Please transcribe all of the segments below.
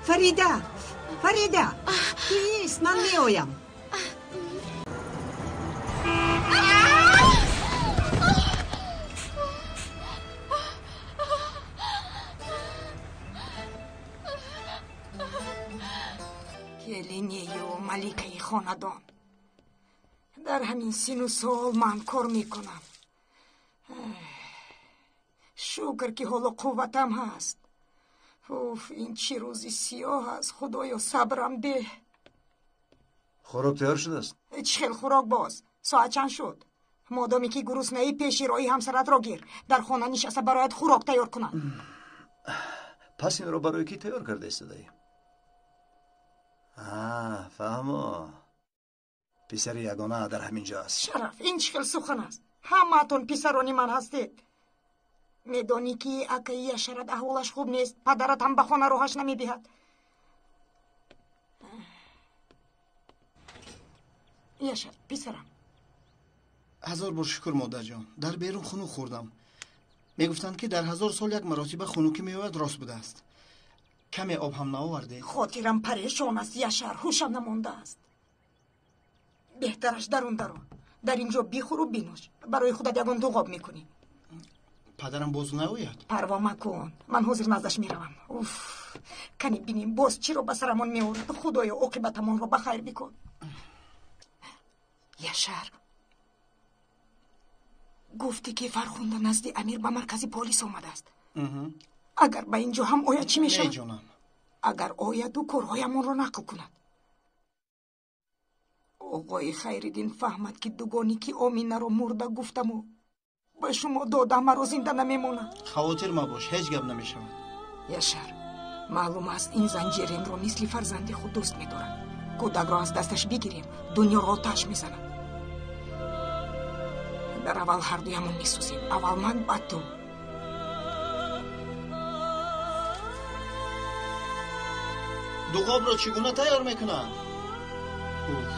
Фарида, Фарида, ту ист, ман меоям. Келинею маликаи хонадон. Дар ҳамин сину сол ман кор мекунам. Шукр, ки ҳоло қувватам ҳаст. Уф, ин чӣ рӯзи сиёҳ аст, Худоё, сабрам деҳ. Хӯрок тайёр шудааст? Чӣ хел хӯрок боз? Соат чанд шуд? Модоме ки гуруснаӣ, пеши роҳи ҳамсаратро гир. Дар хона нишаста барояд хӯрок тайёр кунам. Пас инро барои кӣ тайёр карда истодаӣ? Фаҳмо. Писари ягона дар ҳамин ҷо аст. Шараф, ин чӣ хел сухан аст? Ҳамаатон писарони ман ҳастед. Медонӣ, ки акаи Яшарат аҳволаш хуб нест, падарат ҳам ба хона роҳаш намедиҳад. Яшар, писарам. Ҳазор бор шукр, модарҷон. Дар берун хунук хӯрдам. Мегуфтанд, ки дар 1000 сол як маротиба хунукӣ меояд, рост будааст. Каме об ҳам наовардед? Хотирам парешон аст, Яшар, ҳушам намондааст. Беҳтараш дарун даро. Дар ин ҷо бихӯру бинӯш. Барои худат ягон дуғоб мекунӣ. Падарам боз наояд? Парво макун, ман ҳозир наздаш меравам. Уф, кани бинем боз чиро ба сарамон меорад. Худоё, оқибатамонро ба хайр бикун. Яшар, гуфтӣ, ки Фархунда назди Амир ба маркази полис омадааст. Агар ба ин ҷо ҳам ояд, чӣ мешавад? Не, ҷонам. Агар ояду корҳоямонро нақл кунад. Оғои Хайриддин фаҳмад, ки дугони ки Оминаро мурда гуфтаму ба шумо додам, маро зинда намемонад. Хавотир мабош, ҳеҷ гап намешавад. Яшар, маълум аст, ин зан Ҷеренро мисли фарзанди худ дӯст медорад. Кӯдакро аз дасташ бигирем, дунёро оташ мезанад. Дар аввал ҳардуямон месӯзем. Аввал ман, баъд ту. Дуғобро чӣ гуна тайёр мекунанд? Уф.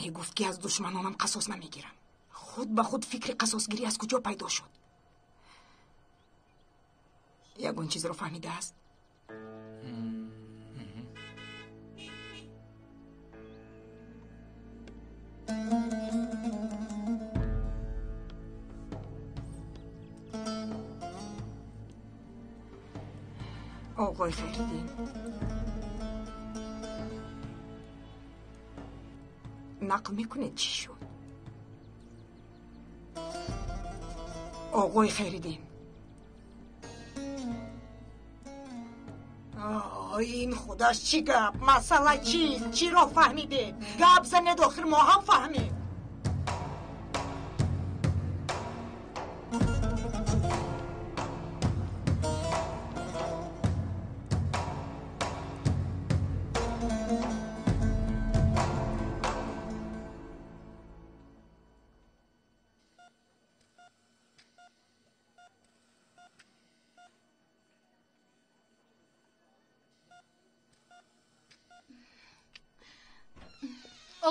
Мегуфт, ки аз душманонам қасос намегирам. Худ ба худ фикри қасосгирӣ аз куҷо пайдо шуд? Ягон чизро фаҳмидааст? Оғои Хайриддин, нақл мекунед, чӣ шуд? Оғои Хайриддин, ин худаш чӣ гап? Масъала чист? Чиро фаҳмидед? Гап занед, охир мо ҳам фаҳмем.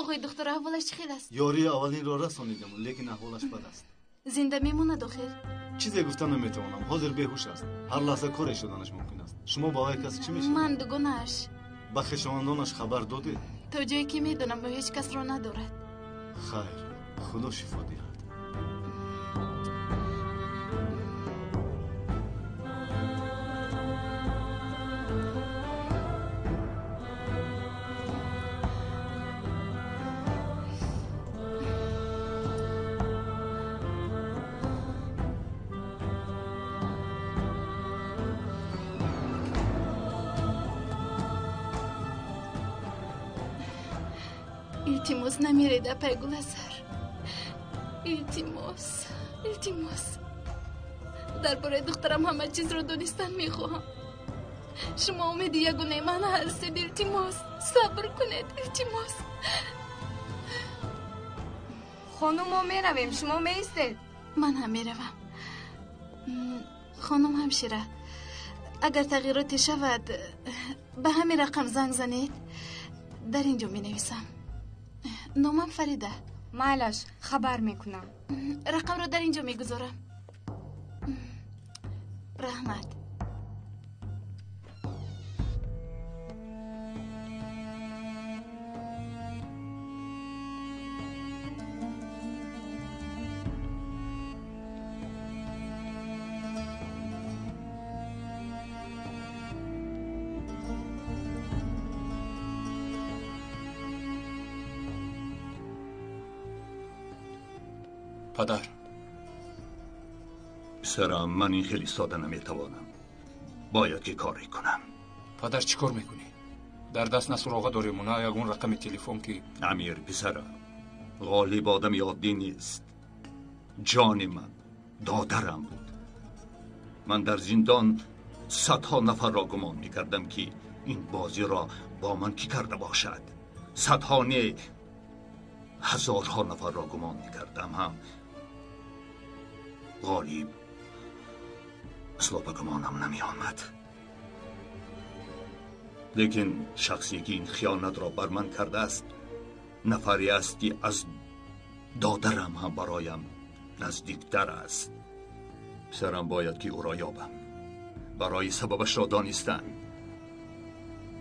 Оғои духтур, аҳволаш чӣ хел аст? Ёрии аввалинро расонидам, лекин аҳволаш бад аст. Зинда мемонад охир? Чизе гуфта наметавонам, ҳозир беҳуш аст. Ҳар лаҳза коре шуданаш мумкин аст. Шумо ба вай кас чӣ мешавед? Ман дугонааш. Ба хешовандонаш хабар додед? То ҷое ки медонам, ӯ ҳеҷ касро надорад. Хайр, Худо шифо диҳад. Илтимос, намиред, апай Гуласар. Илтимос, илтимос. Дар бораи духтарам ҳама чизро донистан мехоҳам. Шумо умеди ягонаи ман ҳастед. Илтимос, сабр кунед, илтимос. Хонум, мо меравем, шумо меистед? Ман ҳам меравам. Хонум ҳамшира, агар тағйироте шавад, ба ҳамин рақам занг занед. Дар ин ҷо менависам. Номам Фарида. Майлаш, хабар мекунам. Рақамро дар ин ҷо мегузорам. Раҳмат. Падар. Писарам, ман ин хеле истода наметавонам. Бояд ки коре кунам. Падар, чӣ кор мекунӣ? Дар даст на суроға дорему, на ягон рақами телефон ки. Амир, писарам, Ғолиб одами оддӣ нест. Ҷони ман, додарам буд. Ман дар зиндон садҳо нафарро гумон мекардам, ки ин бозиро бо ман кӣ карда бошад. Садҳо не, ҳазорҳо нафарро гумон мекардам ҳам. Ғолиб асло ба гумонам намеомад. Лекин шахсе ки ин хиёнатро бар ман кардааст, нафаре аст ки аз додарам ҳам бароям наздиктар аст. Писарам, бояд ки ӯро ёбам. Барои сабабашро донистан.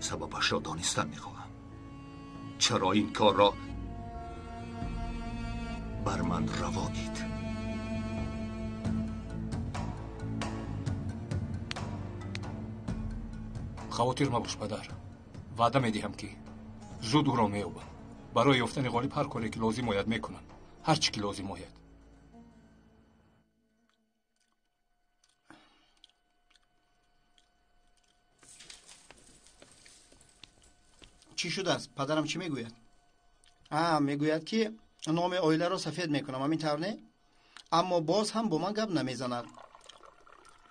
Сабабашро донистан мехоҳам. Чаро ин корро бар ман раво дид? Хавотир мабош, падар. Ваъда медиҳам, ки зуд ӯро меёбам. Барои ёфтани Ғолиб ҳар коре ки лозим ояд мекунам. Ҳар чӣ ки лозим ояд. Чӣ шудааст? Падарам чӣ мегӯяд? Мегӯяд, ки номи оиларо сафед мекунам, ҳамин тавр не? Аммо боз ҳам бо ман гап намезанад.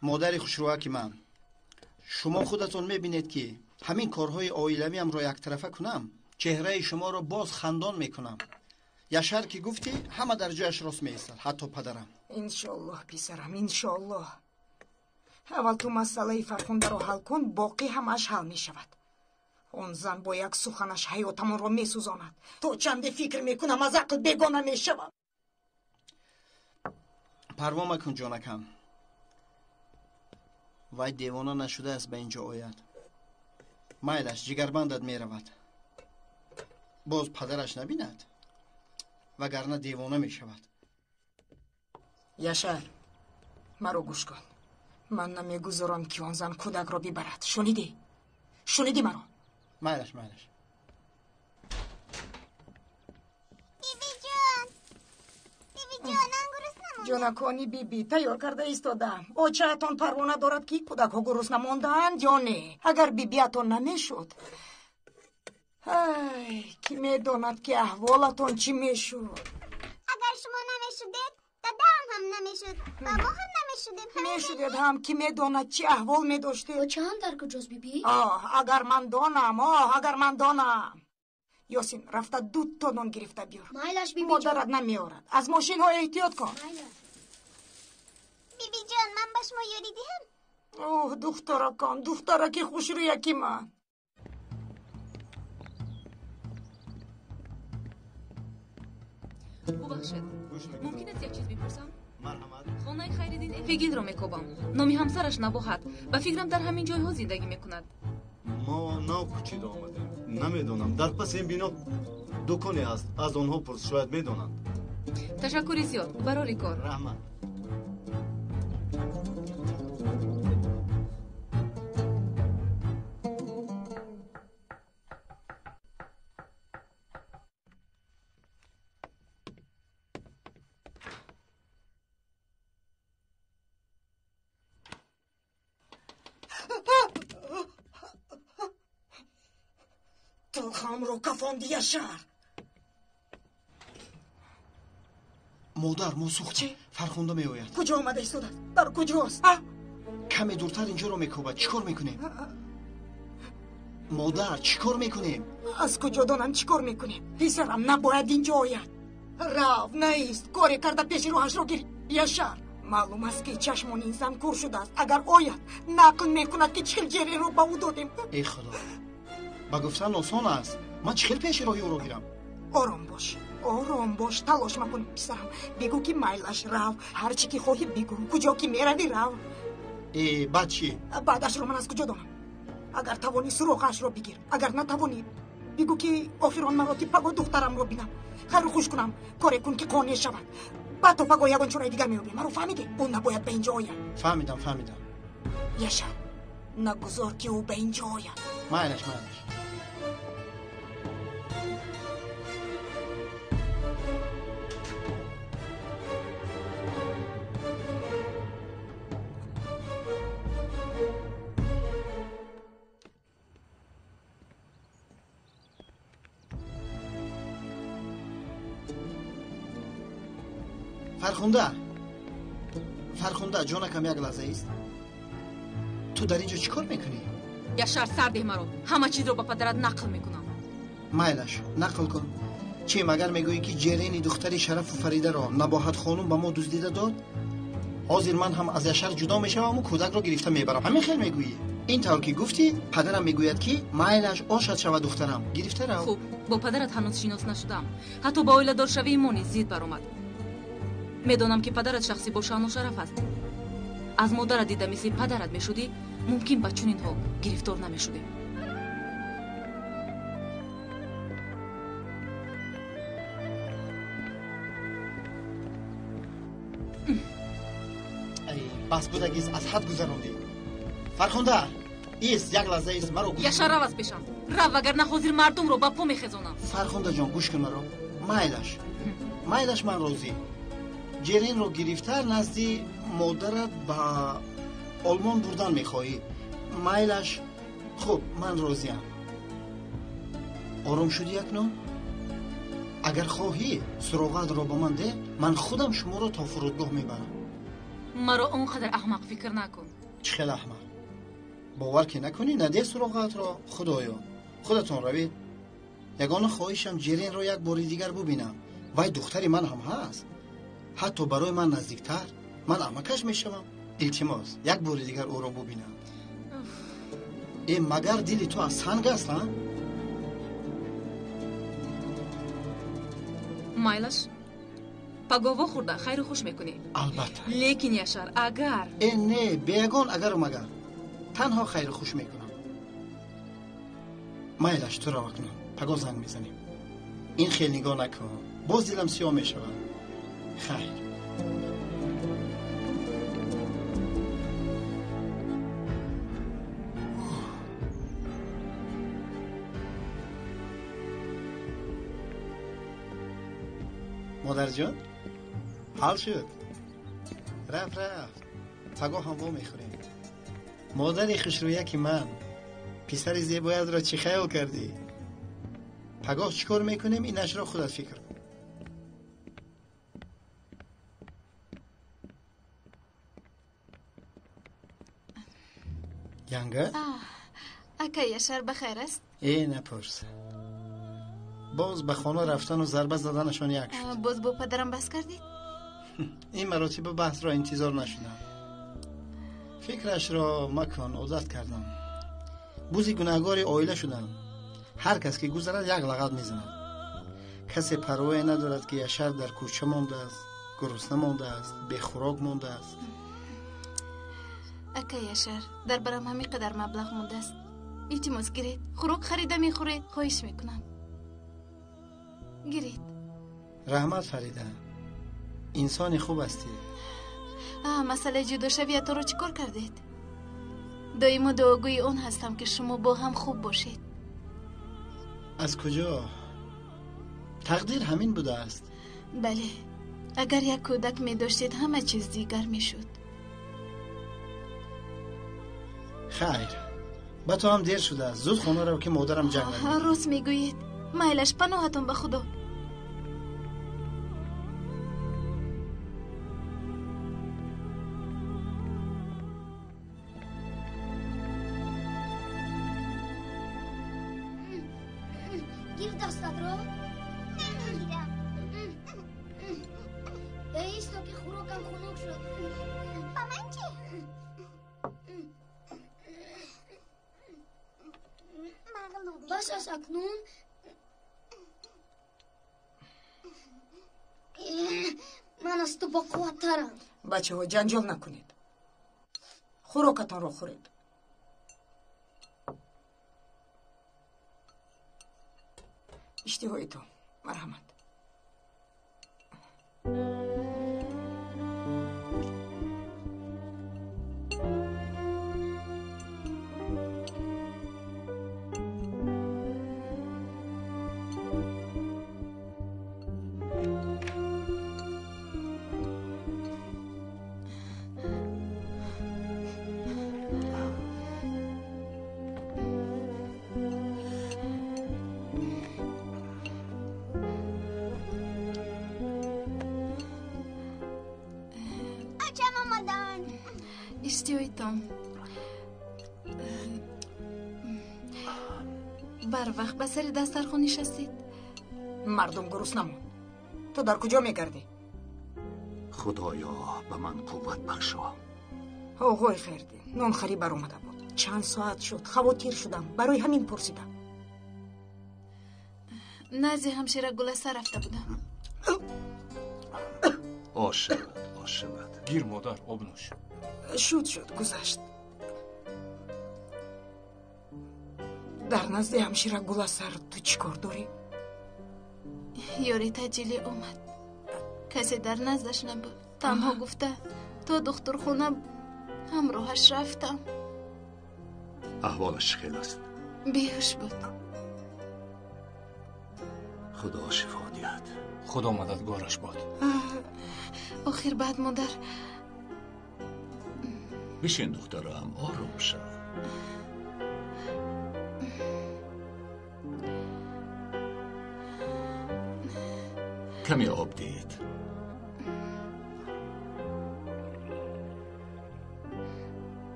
Модари хушрӯаки ман, шумо худатон мебинед, ки ҳамин корҳои оилавиамро яктарафа кунам, чеҳраи шуморо боз хандон мекунам. Яшар ки гуфтӣ, ҳама дар ҷояш рост меистад, ҳатто падарам. Иншоаллоҳ, писарам, иншоаллоҳ. Аввал ту масъалаи Фархундаро ҳал кун, боқӣ ҳамааш ҳал мешавад. Он зан бо як суханаш ҳаётамонро месӯзонад. То чанде фикр мекунам, аз ақл бегона мешавам. Парво макун, ҷонакам. Вай девона нашудааст ба ин ҷо ояд. Майлаш, ҷигарбандат меравад. Боз падараш набинад, вагарна девона мешавад. Яшар, маро гӯш кун. Ман намегузорам, ки он зан кӯдакро бибарад. Шунидӣ? Шунидӣ маро? Майлаш, майлаш. Бибиҷон, бибиҷон, ман гурусна мондам. Ҷонакони биби, тайёр карда истодаам. Очаатон парво надорад, ки кӯдакҳо гурусна мондаанд ё не. Агар бибиатон намешуд, ай, кӣ медонад, ки аҳволатон чӣ мешуд. Агар шумо намешудед, дадаам ҳам намешуд ва мо ҳам намешудем. Мешудед ҳам, кӣ медонад, чӣ аҳвол медоштед. Очаам дар куҷост, биби? Оҳ, агар ман донам, оҳ, агар ман донам. Ёсин, рафта дуто нон гирифта биёр. Майлаш, бибиҷон. Модарат намеорад. Аз мошинҳо эҳтиёт кун. Бибиҷон, ман ба шумо ёрӣ диҳам? Оҳ, духтаракам, духтараки хушрӯяки ман. Бубахшед, мумкин аст як чиз бипурсам? Марҳамат. Хонаи Хайриддин Эфегилро мекобам. Номи ҳамсараш Набоҳат. Ба фикрам, дар ҳамин ҷойҳо зиндагӣ мекунад. Мо нав кӯчида омадем. Намедонам, дар паси ин бино дуконе ҳаст, аз онҳо пурс, шояд медонанд. Ташаккури зиёд, барори кор. Раҳмат. Талхамро кафонди, Яшар. Модар, мо сӯхтем. Фархунда меояд. Куҷо омада истодааст? Дар куҷост? Каме дуртар инҷоро мекӯбад. Чӣ кор мекунем? Модар, чӣ кор мекунем? Аз куҷо донам чӣ кор мекунем? Писарам набояд инҷо ояд. Рав, наист, коре карда пеши роҳашро гир. Яшар, маълум аст ки чашмони ин зан кур шудааст. Агар ояд, нақл мекунад ки чӣ хел ҷеринро ба ӯ додем. Эй худо, ба гуфтан осон аст. Ман чӣ хел пеши роҳи ӯро гирам? Ором бош, ором бош, талош макун писарам. Бигӯ ки майлаш, рав, ҳар чӣ ки хоҳӣ бигӯ, куҷо ки меравӣ рав. Э, баъд чӣ? Баъдашро ман аз куҷо донам? Агар тавонӣ суроғаашро бигир, агар натавонӣ бигӯ ки охирон маротиб паго духтарамро бинам, хайру хуш кунам, коре кун ки қонеъ шавад. Баъд то паго ягон чораи дигар меёбем. Маро фаҳмидӣ? Ӯ набояд ба инҷо ояд. Фаҳмидам, фаҳмидам. Яшар, нагузор ки ӯ ба инҷо ояд. Майлаш, майлаш. Фархунда, Фархунда, ҷонакам, як лаҳза ист. Ту дар ин ҷо чӣ кор мекунӣ? Яшар, сар деҳ маро. Ҳама чизро ба падарат нақл мекунам. Майлаш, нақл кун. Чӣ, магар мегӯӣ ки ҷерени духтари Шарафу Фаридаро Набоҳат хонум ба мо дуздида дод? Ҳозир ман ҳам аз Яшар ҷудо мешаваму кӯдакро гирифта мебарам. Ҳамин хел мегӯӣ? Ин тавр ки гуфтӣ, падарам мегӯяд ки майлаш, ошад шавад духтарам. Гирифта рав. Хуб, бо падарат ҳанӯз шинос нашудам. Ҳатто ба оиладоршавии мо низ зид баромад. Медонам ки падарат шахси бо шаъну шараф аст. Аз модарат дида мисли падарат мешудӣ, мумкин ба чунин ҳол гирифтор намешудем. Бас будагист, аз ҳад гузарондӣ. Фархунда, ист, як лаҳза ист, маро гӯш. Яшар, рав аз пешам. Рав, вагарна ҳозир мардумро ба по мехезонам. Фархундаҷон, гӯш кун маро. Майлаш, майлаш, ман розӣ. Ҷеринро гирифта назди модарат ба Олмон бурдан мехоҳӣ. Майлаш, хуб, ман розиам. Ором шудӣ акнун? Агар хоҳӣ, суроғаатро ба ман деҳ, ман худам шуморо то фурудгоҳ мебарам. Маро он қадар аҳмақ фикр накун. Чӣ хел аҳмақ? Бовар ки накунӣ, надеҳ суроғаатро. Худоё, худатон равед. Ягона хоҳишам ҷеринро як бори дигар бубинам. Вай духтари ман ҳам ҳаст. Ҳатто барои ман наздиктар. Ман амакаш мешавам. Илтимос, як бори дигар ӯро бубинам. Э, магар дили ту аз санг аст, а? Майлаш, паго вохӯрда хайру хуш мекунӣ. Албатта. Лекин Яшар, агар э, не, беягон агару магар. Танҳо хайру хуш мекунам. Майлаш, ту рав акнун. Паго занг мезанем. Ин хел нигоҳ накун, боз дилам сиёҳ мешавад. Хайр. Модарҷон, ҳал шуд. Рафт, рафт. Паго ҳам во мехӯрем. Модари хушрӯяки ман, писари зебоятро чӣ хаёл кардӣ? Пагоҳ чӣ кор мекунем, инашро худат фикр кун. Янга? Ака Яшар ба хайр аст? Э, напурс. Боз ба хона рафтану зарба заданашон як шуд. Боз бо падарам баҳс кардед? Ин маротиба баҳсро интизор нашудам. Фикрашро макун, одат кардам. Бузи гунаҳгори оила шудам. Ҳар кас ки гузарад, як лағат мезанад. Касе парвое надорад, ки Яшар дар кӯча мондааст, гурусна мондааст, бехӯрок мондааст. Ака Яшар, дар барам ҳамин қадар маблағ мондааст. Илтимос, гиред, хӯрок харида мехӯред, хоҳиш мекунам. Гиред. Раҳмат, Фарида, инсони хуб ҳастӣ. Масъалаи ҷудошавиятонро чӣ кор кардед? Доимо дуогӯи он ҳастам, ки шумо бо ҳам хуб бошед. Аз куҷо? Тақдир ҳамин будааст. Бале, агар як кӯдак медоштед, ҳама чиз дигар мешуд. Хайр, ба ту ҳам дер шудааст. Зуд хона рав, ки модарам ҷанг намекунад. Рост мегӯед. Майлаш, паноҳатон ба Худо. Дастатро намегирам. Исто ки хӯрокам хунук шуд. Ба ман чӣ? Мағлуб. Бас аст акнун. Ман аз ту боқувваттарам. Бачаҳо, ҷанҷол накунед. Хӯрокатонро хӯред. Иштиҳои ту, марҳамат. Иштиҳоитон. Барвақт ба сари дастархон нишастед. Мардум гурусна монд. Ту дар куҷо мегардӣ? Худоё, ба ман қувват бахшо. Оғои Хайрдин, нонхарӣ баромада буд. Чанд соат шуд, хавотир шудам, барои ҳамин пурсидам. Назди ҳамшира Гуласар рафта будам. Ош шавад, ош шавад. Гир, модар, об нӯш. Шуд, шуд, гузашт. Дар назди ҳамшира Гуласар ту чӣ кор дорӣ? Ёри таъҷилӣ омад. Касе дар наздаш набуд. Танҳо гуфта то духтурхона ҳамроҳаш рафтам. Аҳволаш чӣ хел аст? Беҳуш буд. Худо шифо диҳад. Худо мададгораш бод. Охир баъд модар. Бишин, духтарам, ором шав. Каме об диҳед.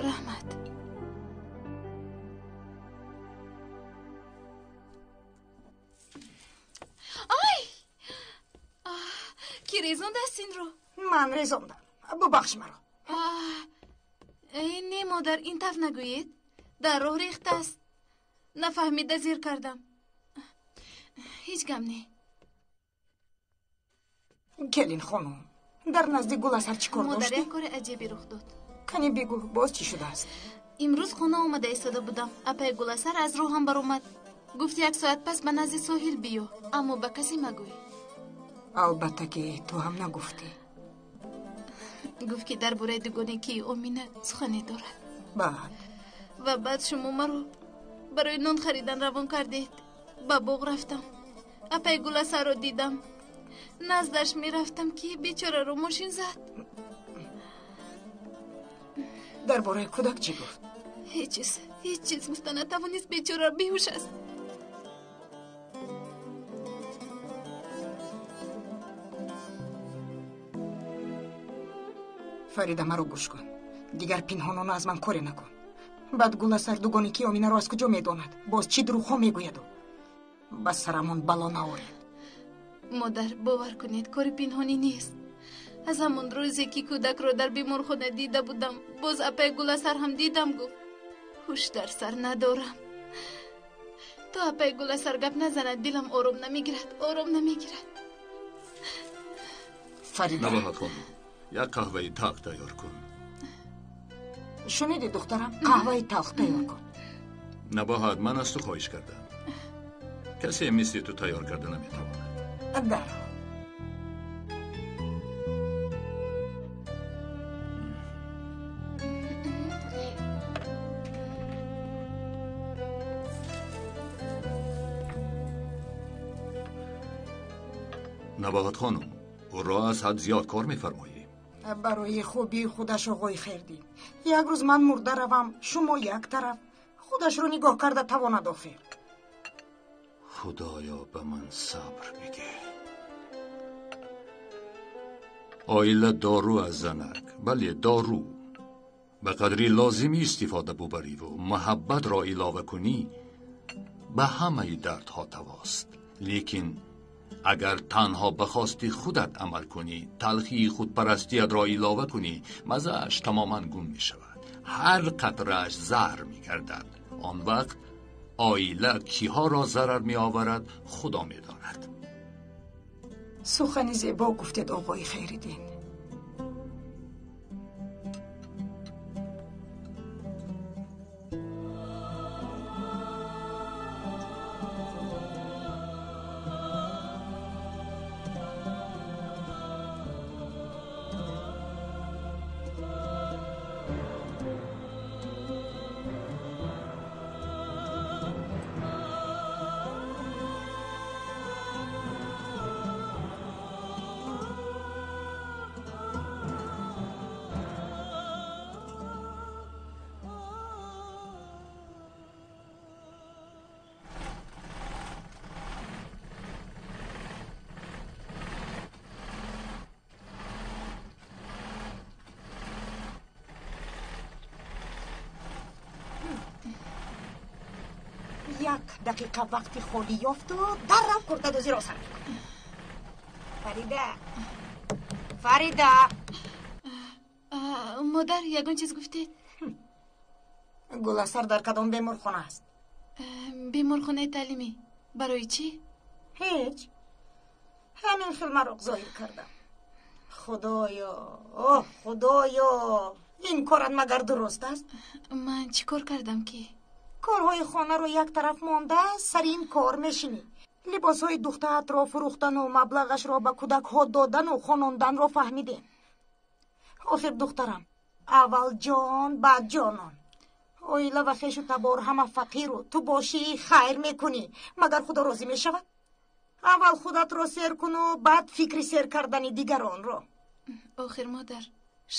Раҳмат. Ай! Ки резондааст инро? Ман резондам. Бубахш маро. Не, модар, ин таф нагӯед. Дар роҳ рехтааст. Нафаҳмида зир кардам. Ҳеҷ гам не. Келин хонум, дар назди Гуласар чӣ кор Модар, доштӣ? як кори аҷибе рух дод. Кани бигӯ, боз чӣ шудааст? Имрӯз хона омада истода будам. Апаи Гуласар аз роҳам баромад. Гуфт як соат пас ба назди соҳил биё, аммо ба касе магӯй. Албатта ки ту ҳам нагуфтӣ. Гуфт ки дар бораи дугонагии Омина сухане дорад. Баъд? Ва баъд шумо маро барои нон харидан равон кардед. Ба боғ рафтам. Апаи Гуласарро дидам. Наздаш мерафтам ки бечораро мошин зад. Дар бораи кӯдак чӣ гуфт? Ҳеҷ чиз, ҳеҷ чиз гуфта натавонист, бечора беҳуш аст. Фарида, маро гӯш кун. Дигар пинҳонона аз ман коре накун. Баъд Гуласар дугонагии Оминаро аз куҷо медонад? Боз чӣ дурӯғҳо мегӯяду? Ба сарамон бало наоред. Модар, бовар кунед, кори пинҳонӣ нест. Аз ҳамон рӯзе ки кӯдакро дар беморхона дида будам, боз апаи Гуласар ҳам дидам, гуфт. Ҳуш дар сар надорам. То апаи Гуласар гап назанад, дилам ором намегирад, ором намегирад. Фарида. Набоҳат хонум, як қаҳваи талх тайёр кун. Шуниди, духтарам, қаҳваи талх тайёр кун. Набоҳат, ман аз ту хоҳиш кардам. Касе мисли ту тайёр карда наметавонад. Дар. Набоҳат хонум, ӯро аз ҳад зиёд кор мефармоӣ. Барои хубии худаш, оғои Хайрдин. Як рӯз ман мурда равам, шумо як тараф худашро нигоҳ карда тавонад охир. Худоё, ба ман сабр бидеҳ. Оила дору аз занак, бале дору. Ба қадри лозимӣ истифода бубариву муҳаббатро илова кунӣ, Ба ҳамаи дардҳо тавост. Лекин агар танҳо ба хости худат амал кунӣ, талхии худпарастиятро илова кунӣ, мазааш тамоман гум мешавад. Ҳар қатрааш заҳр мегардад. Он вақт оила киҳоро зарар меоварад, Худо медонад. Сухани зебо гуфтед, оғои Хайриддин. Як дақиқа вақти холӣ ёфту дар рав куртадӯзиро сар мекунӣ. Фарида, Фарида! Модар, ягон чиз гуфтед? Гуласар дар кадом беморхона аст? Беморхонаи таълимӣ. Барои чӣ? Ҳеҷ. Ҳамин хел мароқ зоҳир кардам. Худоё, оҳ, Худоё, ин корат магар дуруст аст? Ман чӣ кор кардам ки? Корҳои хонаро як тараф монда, сари ин кор мешинӣ. Либосҳои духтаатро фурӯхтану маблағашро ба кӯдакҳо додану хононданро фаҳмидем. Охир духтарам, аввал ҷон, баъд ҷонон. Оила ва хешу табор ҳама фақиру ту бошӣ хайр мекунӣ. Магар Худо розӣ мешавад? Аввал худатро сер куну баъд фикри сер кардани дигаронро. Охир модар,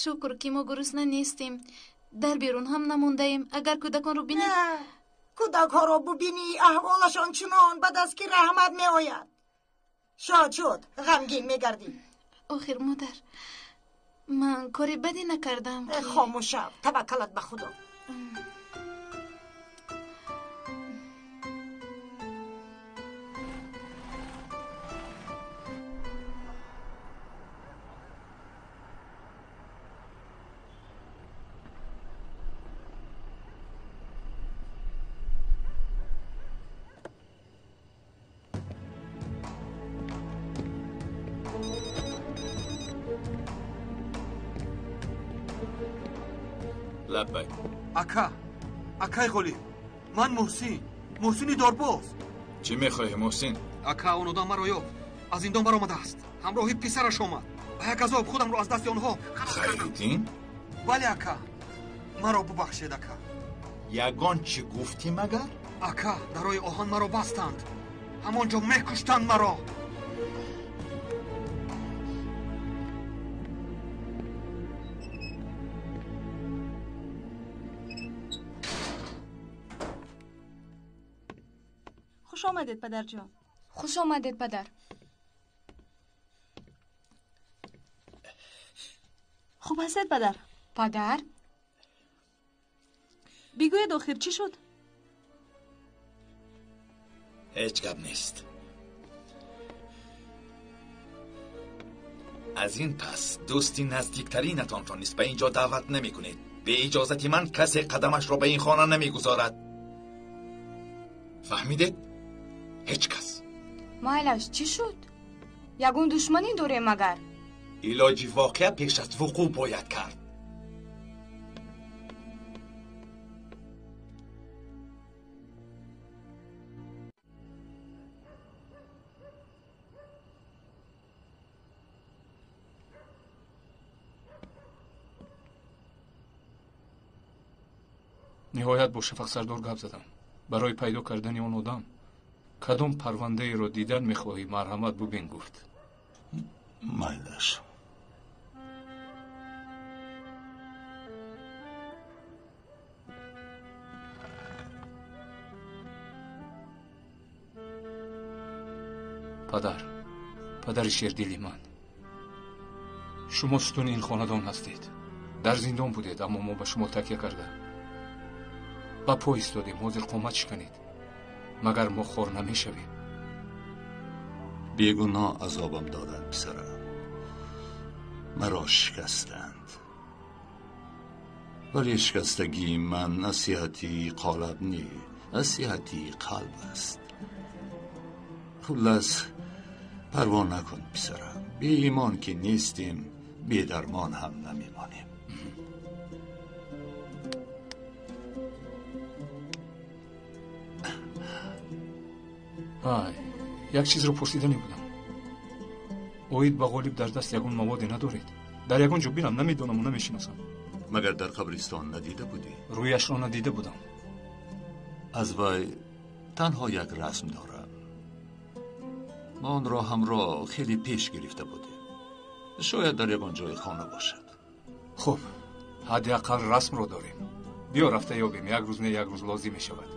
шукр ки мо гурусна нестем. Дар берун ҳам намондаем. Агар кӯдаконро бинем... Кӯдакҳоро бубинӣ, аҳволашон чунон бад аст ки раҳмат меояд. Шод шуд, ғамгин мегардӣ. Охир модар, ман кори баде накардам. Хомӯш шав, таваккалат ба Худо. Лаббай. Ака, акай Ғолиб, ман Муҳсин, Муҳсини дорбоз. Чӣ мехоҳӣ, Муҳсин? Ака, он одам маро ёфт. Аз зиндон баромадааст. Ҳамроҳи писараш омад. Ба як азоб худамро аз дасти онҳо халос кардам. Хайриддин? Бале, ака. Маро бубахшед, ака. Ягон чӣ гуфтӣ магар? Ака, дар роҳи оҳан маро бастанд. Ҳамон ҷо мекуштанд маро. Хуш омадед, падарҷон. Хуш омадед, падар. Хуб ҳастед, падар? Падар? Бигӯед, охир чӣ шуд? Ҳеҷ гап нест. Аз ин пас дӯсти наздиктаринатонро низ ба ин ҷо даъват намекунед. Бе иҷозати ман касе қадамашро ба ин хона намегузорад. Фаҳмидед? Ҳеҷ кас. Майлаш, чӣ шуд? Ягон душманӣ дорем магар? Илоҷи воқеа пеш аз вуқӯъ бояд кард. Ниҳоят бо Шафақ сардор гап задам. Барои пайдо кардани он одам кадом парвандаеро дидан мехоҳӣ, марҳамат бубин, гуфт. Майлаш. Падар, падари шердили ман, шумо сутуни ин хонадон ҳастед. Дар зиндон будед, аммо мо ба шумо такя карда ба по истодем. Ҳозир қомат шиканед. Магар мо хор намешавем? Бегуноҳ азобам доданд, писарам. Маро шикастанд. Вале шикастагии ман насиҳати қолаб не, насиҳати қалб аст. Хуллас, парво накун, писарам. Беимон ки нестем, бедармон ҳам намемонем. Ай, як чизро пурсиданӣ будам. Оид ба Ғолиб дар даст ягон маводе надоред? Дар ягон ҷо бинам, намедонаму намешиносам. Магар дар қабристон надида будӣ? Рӯяшро надида будам. Аз вай танҳо як расм дорам. Мо онро ҳамроҳ хеле пеш гирифта будем. Шояд дар ягон ҷои хона бошад. Хуб, ҳадди ақал расмро дорем. Биё рафта ёбем, як рӯз не як рӯз лозим мешавад.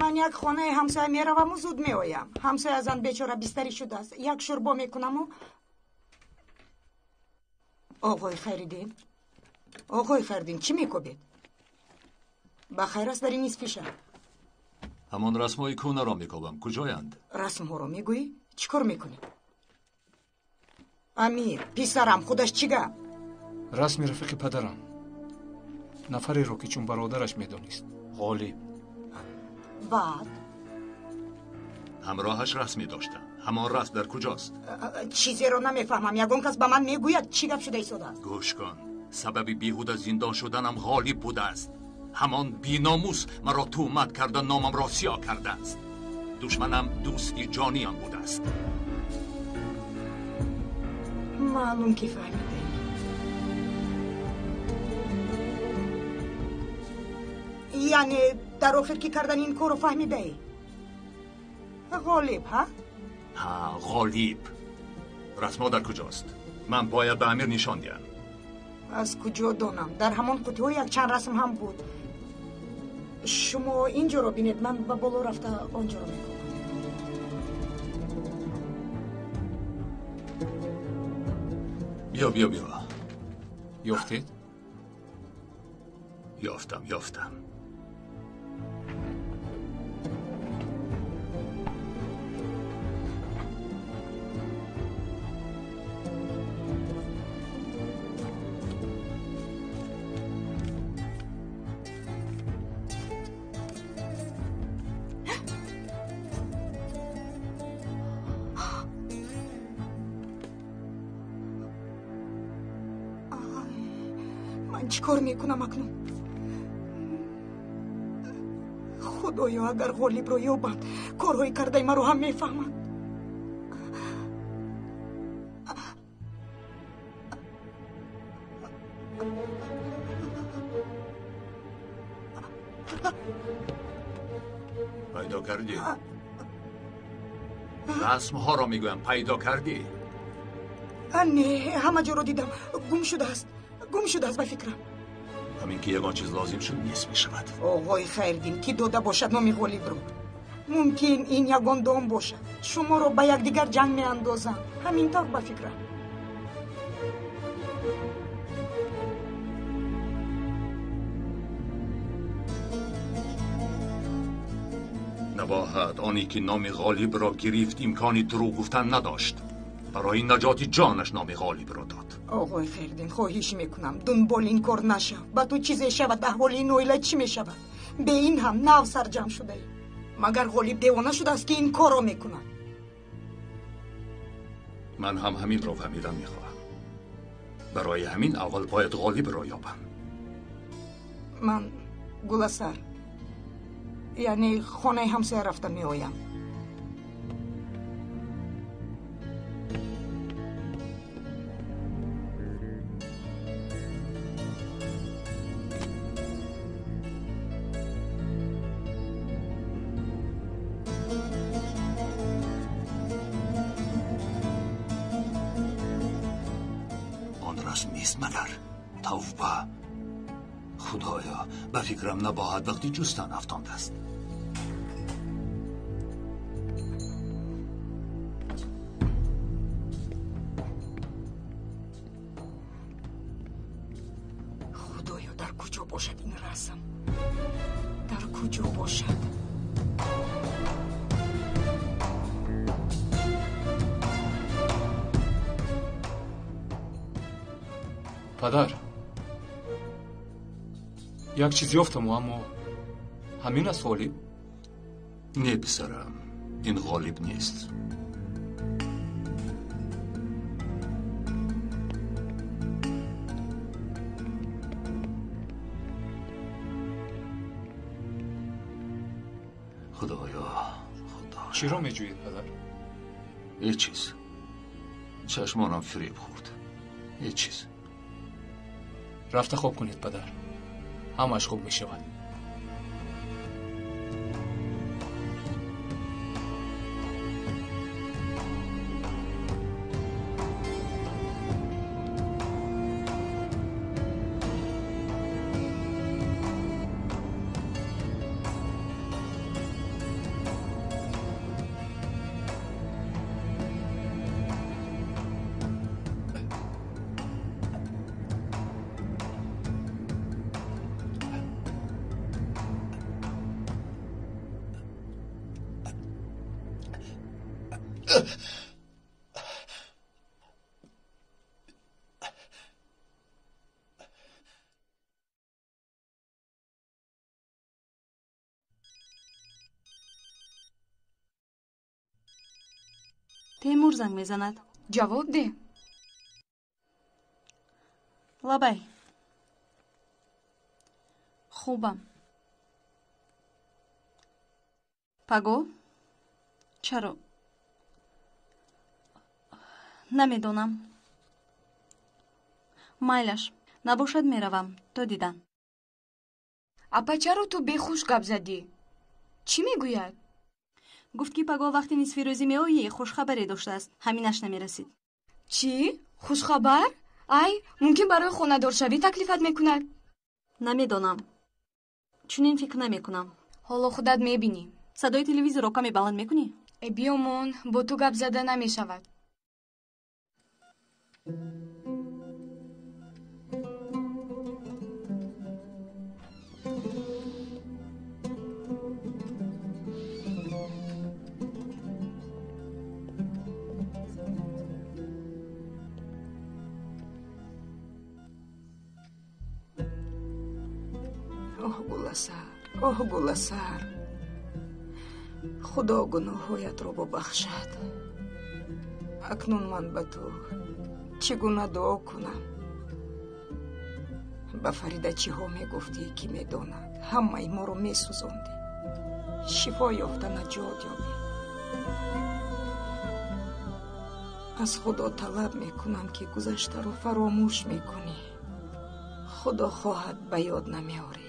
Ман як хонаи ҳамсоя мераваму зуд меоям. Ҳамсоя зан бечора бистарӣ шудааст. Як шӯрбо мекунаму. Оғои Хайриддин, оғои Хайриддин, чӣ мекобед? Ба хайр аст дар ин нисфи шаб? Ҳамон расмҳои кӯнаро мекобам. Куҷоянд? Расмҳоро мегӯӣ? Чӣ кор мекунӣ? Амир, писарам, худаш чӣ гап? Расми рафиқи падарам, нафареро ки чун бародараш медонист, Ғолиб. Баъд? Ҳамроҳаш расме доштам. Ҳамон расм дар куҷост? Чизеро намефаҳмам. Ягон кас ба ман мегӯяд чӣ гап шуда истодааст? Гӯш кун, сабаби беҳуда зиндон шуданам Ғолиб будааст. Ҳамон биномус маро туҳмат карда, номамро сиёҳ кардааст. Душманам дӯсти ҷониам будааст. Маълум ки фаҳмидаӣ. Яъне дар охир ки кардан ин корро фаҳмидаӣ? Ғолиб, ҳа? Ҳа, Ғолиб. Расмҳо дар куҷост? Ман бояд ба Амир нишон диҳам. Аз куҷо донам? Дар ҳамон қутиҳо якчанд расм ҳам буд. Шумо ин ҷоро бинед, ман ба боло рафта он ҷоро мекунам. Биё, биё, биё. Ёфтед? Ёфтам, ёфтам. Ман чӣ кор мекунам акнун? Худоё, агар Ғолибро ёбанд, корҳои кардаи маро ҳам мефаҳманд. Пайдо кардӣ? Расмҳоро мегӯям, пайдо кардӣ? Не, ҳама ҷоро дидам. Гум шудааст. Гум шудааст ба фикрам. Ҳамин ки ягон чиз лозим шуд, нест мешавад. Оғои Хайриддин, ки дода бошад номи Ғолибро? Мумкин ин ягон дом бошад. Шуморо ба якдигар ҷанг меандозанд. Ҳамин тавр ба фикрам. Набоҳат оне ки номи Ғолибро гирифт, имкони дурӯғ гуфтан надошт. Барои наҷоти ҷонаш номи Ғолибро дод. Оғои Хайриддин, хоҳиш мекунам, дунболи ин кор нашав. Ба ту чизе шавад, аҳволи ин оила чӣ мешавад? Бе ин ҳам нав сарҷамъ шудаӣ. Магар Ғолиб девона шудааст, ки ин корро мекунад? Ман ҳам ҳаминро фаҳмидан мехоҳам. Барои ҳамин аввал бояд Ғолибро ёбам. Ман Гуласар, яъне хонаи ҳамсоя рафта меоям. Он расм нест магар? Тавба! Худоё, ба фикрам набоҳад вақти ҷустан афтондааст. Куҷо бошад? Падар, як чиз ёфтаму, аммо ҳамин аст Ғолиб? Не, писарам, ин Ғолиб нест. Худоё, Худо. Чиро меҷӯед, падар? Ҳеҷ чиз. Чашмонам фиреб хӯрд. Ҳеҷ чиз. Рафта хоб кунед, падар. Ҳамааш хуб мешавад. Темур занг мезанад. Ҷавоб деҳ. Лабай. Хубам. Паго? Чаро? Намедонам. Майлаш, набошад меравам, то дидан. Апа, чаро ту бехуш гап задӣ? Чӣ мегӯяд? Гуфт, ки паго вақти нисфи рӯзӣ меоӣ, хушхабаре доштааст. Ҳаминаш намерасид. Чӣ? Хушхабар? Ай, мумкин барои хонадоршавӣ таклифат мекунад? Намедонам. Чунин фикр намекунам. Ҳоло худат мебинӣ. Садои телевизорро каме баланд мекунӣ? Э, биёмон, бо ту гап зада намешавад. Оҳ, Гуласар, оҳ, Гуласар, Худо гуноҳҳоятро бубахшад. Акнун ман ба ту чӣ гуна дуо кунам? Ба Фарида чиҳо мегуфтӣ, ки медонад, ҳамаи моро месӯзондӣ. Шифо ёфта наҷот ёбӣ. Аз Худо талаб мекунам, ки гузаштаро фаромӯш мекунӣ. Худо хоҳад, ба ёд намеорӣ.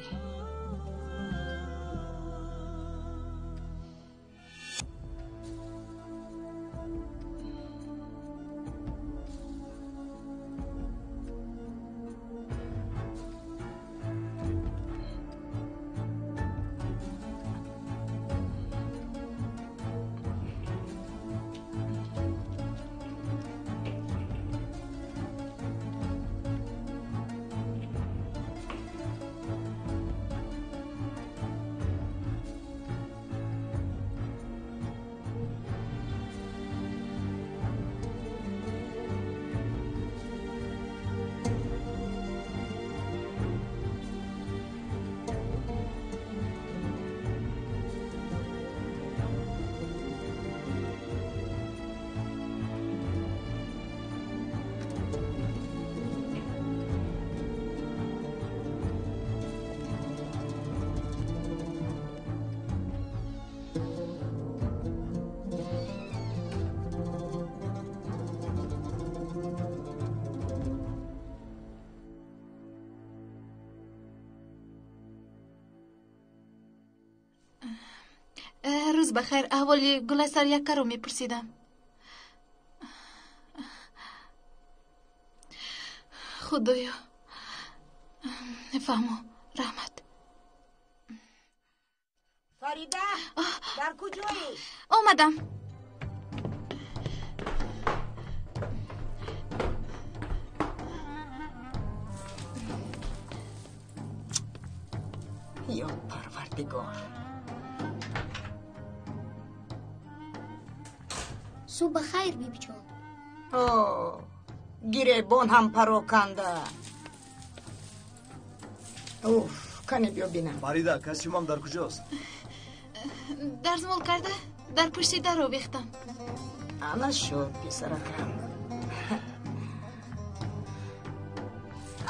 Рӯз бахайр, аҳволи Гуласар яккаро мепурсидам. Худоё, фаҳмо, раҳмат. Фарида, дар куҷоӣ? Омадам. Ё Парвардигор, Субҳ ба хайр, бибиҷон. О, гиребон ҳам пароканда. Уф, кане биё бинам. Фарида, костюмам дар куҷост? Дарзмол карда дар пушти дар овехтам. Ана шуд, писаракам.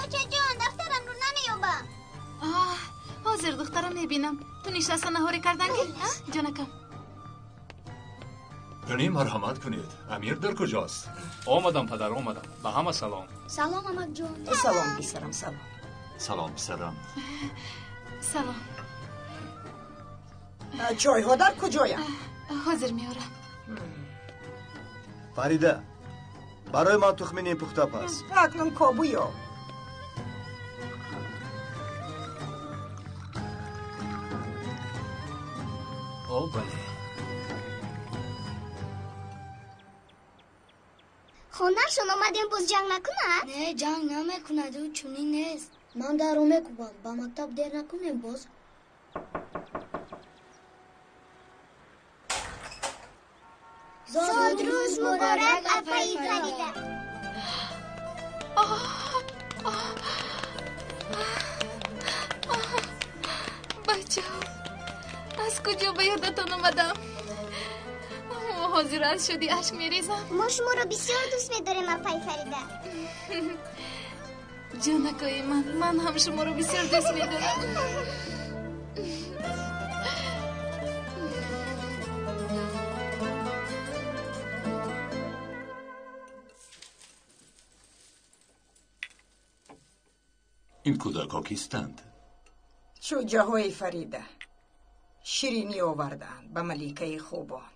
Очаҷон, дафтарамро намеёбам. Ҳозир духтарам мебинам. Ту нишаста наҳорӣ кардан гир, ҷонакам. Гани, марҳамат кунед. Амир дар куҷост? Омадам, падар, омадам. Ба ҳама салом. Салом, амакҷон. Салом, писарам, салом. Салом, писарам. Салом. Чойҳо дар куҷоянд? Ҳозир меорам. Фарида, барои ман тухми нимпухта паз. Акнун кобу ёб. О, бале. Хонашон омадем, боз ҷанг накунад? Не, ҷанг намекунад, ӯ чунин нест. Ман дарро мекӯбам, ба мактаб дер накунем боз. Зодрӯз муборак, апаи Фарида. Бачаҳо, аз куҷо ба ёдатон омадам? Ҳозир аз шудӣ ашк мерезам. Мо шуморо бисёр дӯст медорем, апаи Фарида. Ҷонакои ман, ман ҳам шуморо бисёр дӯст медорам. Ин кӯдакҳо кистанд? Шуҷаҳои Фарида ширинӣ овардаанд ба маликаи хубон.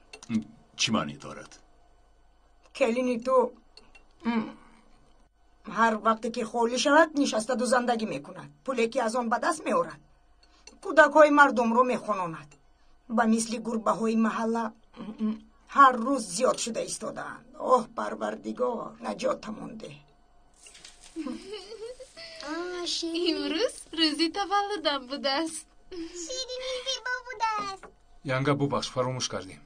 Чӣ маънӣ дорад? Келини ту ҳар вақте ки холӣ шавад, нишаста дузандагӣ мекунад. Пуле ки аз он ба даст меорад, кӯдакҳои мардумро мехононад. Ба мисли гурбаҳои маҳалла ҳар рӯз зиёд шуда истодаанд. Оҳ, Парвардигор, наҷотамон деҳ. Имрӯз рӯзи таваллудам будааст. Ширинӣ зебо будааст. Янга, бубахш, фаромӯш кардем.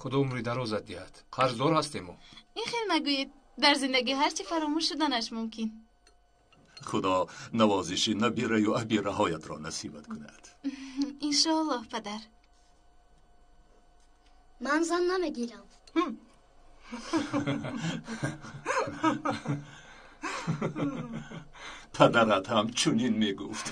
Худо умри дарозат диҳад. Қарздор ҳастем мо. Ин хел нагӯед. Дар зиндагӣ ҳар чӣ фаромӯш шуданаш мумкин. Худо навозиши набираю абираҳоятро насибат кунад. Иншоаллоҳ, падар. Ман зан намегирам. Падарат ҳам чунин мегуфт.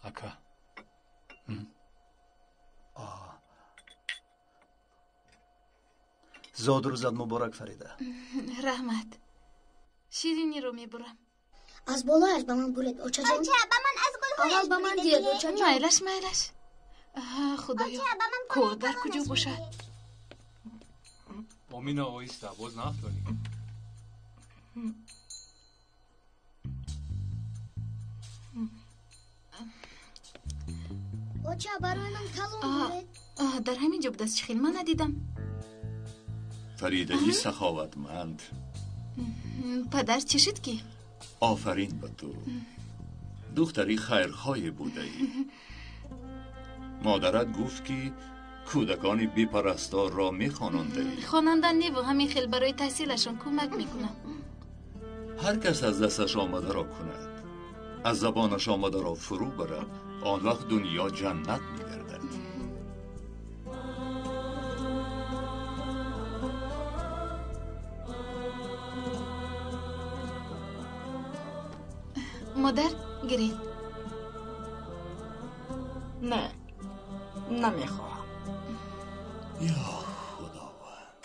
Ака. Зодрӯзат муборак, Фарида. Раҳмат. Шириниро мебурам. Аз болояш ба ман буред, очаҷон. Оча, ба ман аз гулҳояш. Аввал ба ман диҳед, очаҷон. Майлаш, майлаш. Худоё, кор дар куҷо бошад? Омина, оҳиста, боз наафтонӣ. Оча, барои ман калон буред. Дар ҳамин ҷо будааст, чӣ хел ман надидам. Фаридаи саховатманд. Падар, чӣ шуд ки? Офарин ба ту. Духтари хайрхоҳе будаӣ. Модарат гуфт, ки кӯдакони бепарасторро мехонондаӣ. Хонанда неву ҳамин хел барои таҳсилашон кӯмак мекунам. Ҳар кас аз дасташ омадаро кунад, аз забонаш омадаро фурӯ барад, он вақт дунё ҷаннат мегардад. Модар, гиред. Не, намехоҳам. Ё Худованд.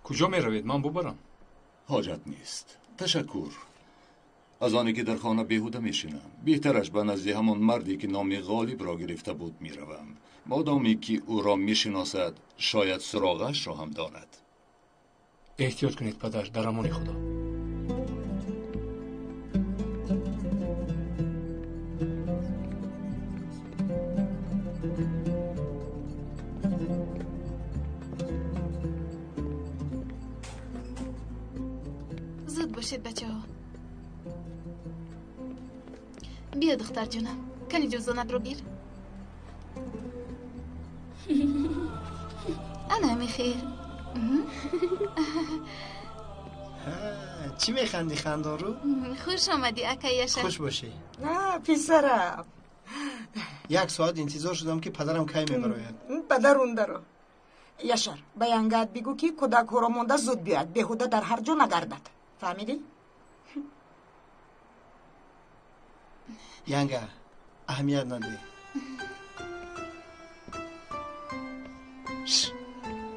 Куҷо меравед? Ман бубарам. Ҳоҷат нест. Ташаккур. Аз оне ки дар хона беҳуда мешинам, беҳтараш ба назди ҳамон марде ки номи Ғолибро гирифта буд меравам. Модоме ки ӯро мешиносад, шояд суроғашро ҳам донад. Эҳтиёт кунед, падар, дар амони Худо. Зуд бошед, бачаҳо. Биё, духтарҷонам, кани ҷуздонатро гир. Ана ҳамин хел. Чӣ механдӣ, хандонрӯ? Хуш омадӣ, акай Яшар. Хуш бошӣ. Писарам, як соат интизор шудам, ки падарам кай мебарояд. Падарун даро. Яшар, ба янгаат бигӯ, ки кӯдакҳоро монда зуд биёяд, беҳуда дар ҳар ҷо нагардад. Фаҳмидӣ? Янга, аҳамият надеҳ.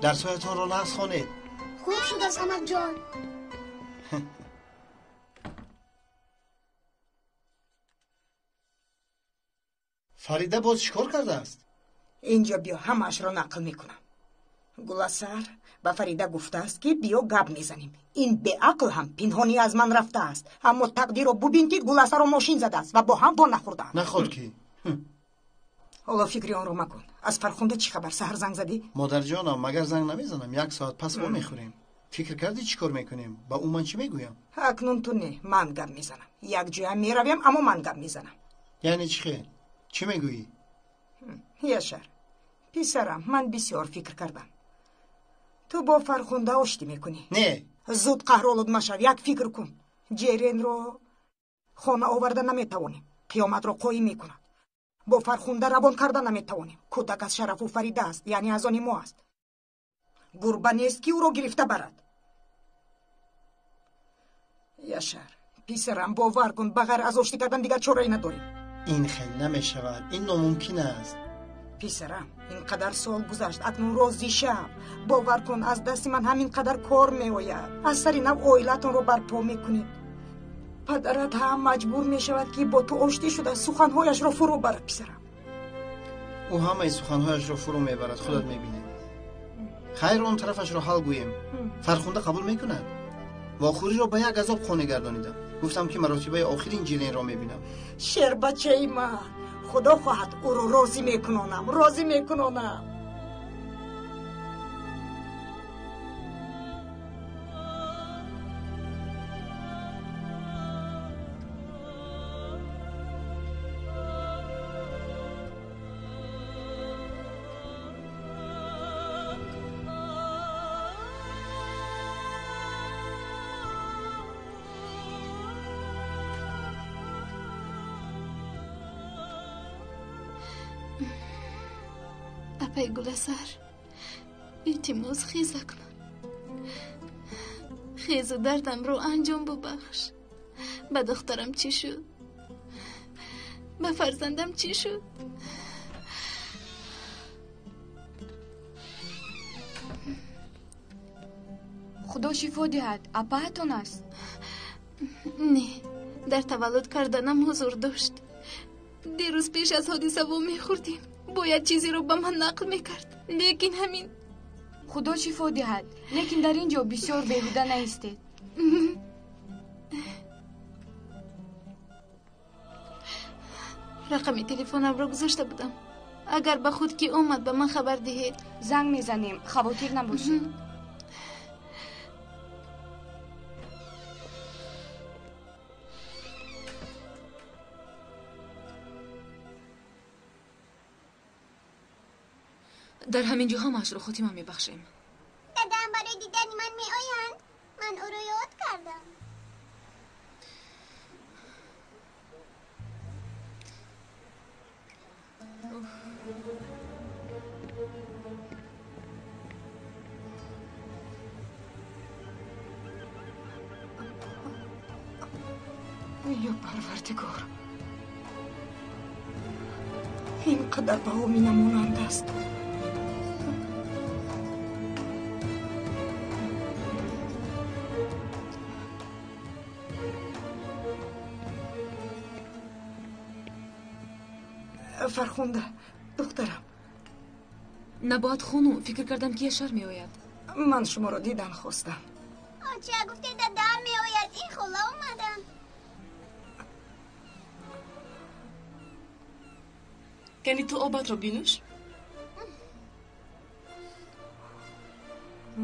Дарсҳоятонро нағз хонед. Хуб шудааст, амакҷон. Фарида боз чӣ кор кардааст? Инҷо биё, ҳамаашро нақл мекунам. Гуласар ба Фарида гуфтааст, ки биё гап мезанем. Ин беақл ҳам пинҳонӣ аз ман рафтааст, аммо тақдирро бубин, ки Гуласарро мошин задааст ва бо ҳам во нахӯрдаанд. Наход ки. Ҳоло фикри онро макун. Аз Фархунда чӣ хабар? Саҳар занг задӣ? Модарҷонам, магар занг намезанам? Як соат пас во мехӯрем. Фикр кардӣ, чӣ кор мекунем? Ба ӯ ман чӣ мегӯям? Акнун ту не, ман гап мезанам. Якҷоя меравем, аммо ман гап мезанам. Яъне чӣ хел? Чӣ мегӯӣ? Яшар, писарам, ман бисёр фикр кардам. Ту бо Фархунда оштӣ мекунӣ. Не. Зуд қаҳролуд машав, як фикр кун. Ҷеренро хона оварда наметавонем, қиёматро қоим мекунад. Бо Фархунда равон карда наметавонем. Кӯдак аз шарафу Фарида аст, яъне аз они мо аст. Гурба нест, ки ӯро гирифта барад. Яшар, писарам, бовар кун, ба ғайр аз оштӣ кардан дигар чорае надорем. Ин хел намешавад, ин номумкин аст. Писарам, ин қадар сол гузашт, акнун розӣ шав. Бовар кун, аз дасти ман ҳамин қадар кор меояд. Аз сари нав оилатонро барпо мекунед. Падарат ҳам маҷбур мешавад, ки бо ту оштӣ шуда суханҳояшро фурӯ барад, писарам. Ӯ ҳамаи суханҳояшро фурӯ мебарад, худат мебинӣ. Хайр, он тарафашро ҳал гӯем. Фархунда қабул мекунад. Вохӯриро ба як азоб қонеъ гардонидам. Гуфтам, ки маротибаи охирин Ҷиренро мебинам. Шербачаи ман, худо хоҳад, ӯро розӣ мекунонам, розӣ мекунонам. Апай Гуласар, илтимос, хез акнун. Хезу дардамро анҷом бубахш. Ба духтарам чӣ шуд? Ба фарзандам чӣ шуд? Худо шифо диҳад, апаатон аст? Не, дар таваллуд карданам ҳузур дошт. Дирӯз пеш аз ҳодиса во мехӯрдем. Бояд чизеро ба ман нақл мекард, лекин ҳамин. Худо шифо диҳад, лекин дар ин ҷо бисёр беҳуда наистед. Рақами телефонамро гузошта будам. Агар ба худ ки омад, ба ман хабар диҳед. Занг мезанем, хавотир набошед. Дар ҳамин ҷо ҳамаашро хотима мебахшем. Дадам барои дидани ман меоянд. Ман ӯро ёд кардам. Ё Парвардигор, ин қадар ба Омина монанд аст. Фархунда, духтарам. Набояд хонум, фикр кардам, ки Яшар меояд. Ман шуморо дидан хостам. Оча, гуфте дадам меояд, ин хола омадам. Кани ту обатро бинӯш?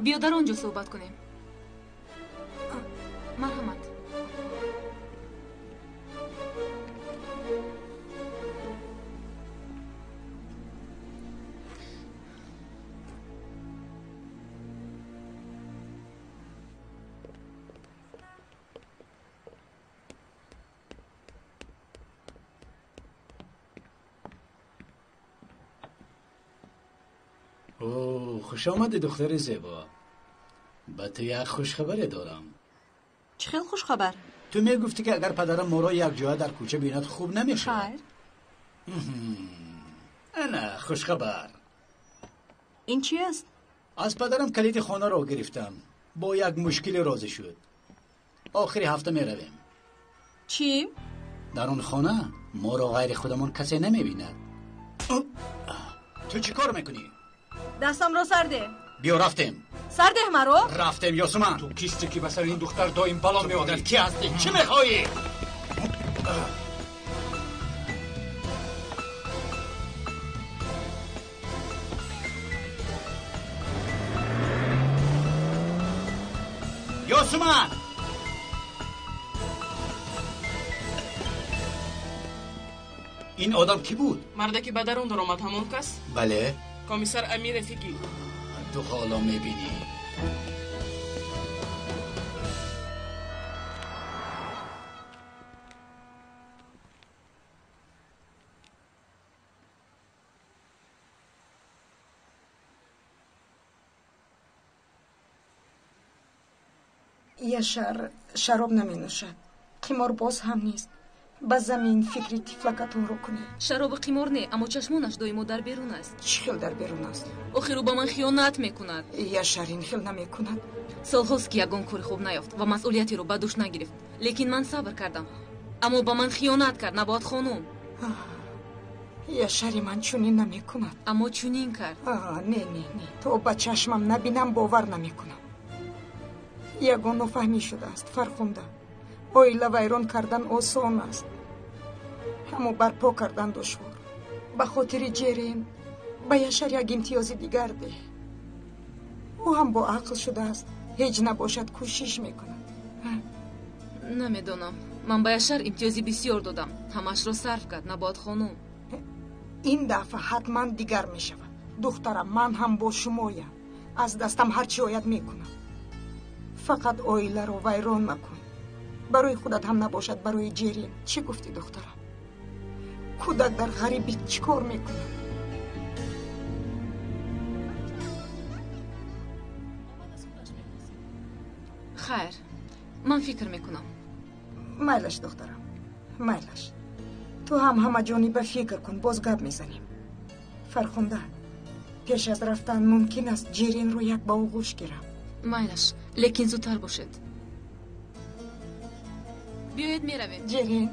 Биё дар он ҷо суҳбат кунем. Марҳамат. Хуш омадӣ, духтари зебо. Ба ту як хушхабаре дорам. Чӣ хел хушхабар? Ту мегуфтӣ, ки агар падарам моро якҷоя дар кӯча бинад, хуб намешавад. Хайр. Ана хушхабар. Ин чи аст? Аз падарам калиди хонаро гирифтам. Бо як мушкиле розӣ шуд. Охири ҳафта меравем. Чӣ? Дар он хона моро ғайри худамон касе намебинад. Ту чӣ кор мекунӣ? Дастамро сардеҳ. Биё, рафтем. Сардеҳ маро. Рафтем, Ёсуман. Ту кисти, ки ба сари ин духтар доим бало меорӣ? Ки ҳастӣ? Чӣ мехоҳӣ? Ёсуман! Ин одам кӣ буд? Марде, ки ба дарун даромад, ҳамон кас? Бале. Комиссар Амир Рафиқӣ. Ту ҳоло мебинӣ. Яшар шароб наменӯшад, қиморбоз ҳам нест. Ба замин фикри тифлакатонро кунед. Шаробу қимор не, аммо чашмонаш доимо дар берун аст. Чӣ хел дар берун аст? Охир ӯ ба ман хиёнат мекунад. Яшар ин хел намекунад. Солҳост, ки ягон кори хуб наёфт ва масъулиятеро ба дӯш нагирифт, лекин ман сабр кардам, аммо ба ман хиёнат кард, Набоат хонум. Яшари ман чунин намекунад. Аммо чунин кард. Не, не, не, то ба чашмам набинам, бовар намекунам. Ягон нофаҳмӣ шудааст, Фархунда. Оила вайрон кардан осон аст, аммо барпо кардан душвор. Ба хотири Ҷерин ба Яшар як имтиёзи дигар деҳ. Ӯ ҳам бо ақл шудааст, ҳеҷ набошад, кӯшиш мекунад. Намедонам, ман ба Яшар имтиёзи бисёр додам, ҳамаашро сарф кард, Набоат хонум. Ин дафъа ҳатман дигар мешавад, духтарам. Ман ҳам бо шумоям, аз дастам ҳар чӣ ояд мекунам. Фақат оиларо вайрон макун. Барои худат ҳам набошад, барои Ҷерин. Чӣ гуфтӣ, духтарам? Кӯдак дар ғарибӣ чӣ кор мекунад? Хайр, ман фикр мекунам. Майлаш, духтарам, майлаш. Ту ҳам ҳамаҷониба фикр кун, боз гап мезанем. Фархунда, пеш аз рафтан мумкин аст Ҷеринро як ба оғӯш гирам? Майлаш, лекин зудтар бошед. Биёед, меравем. Ҷерин.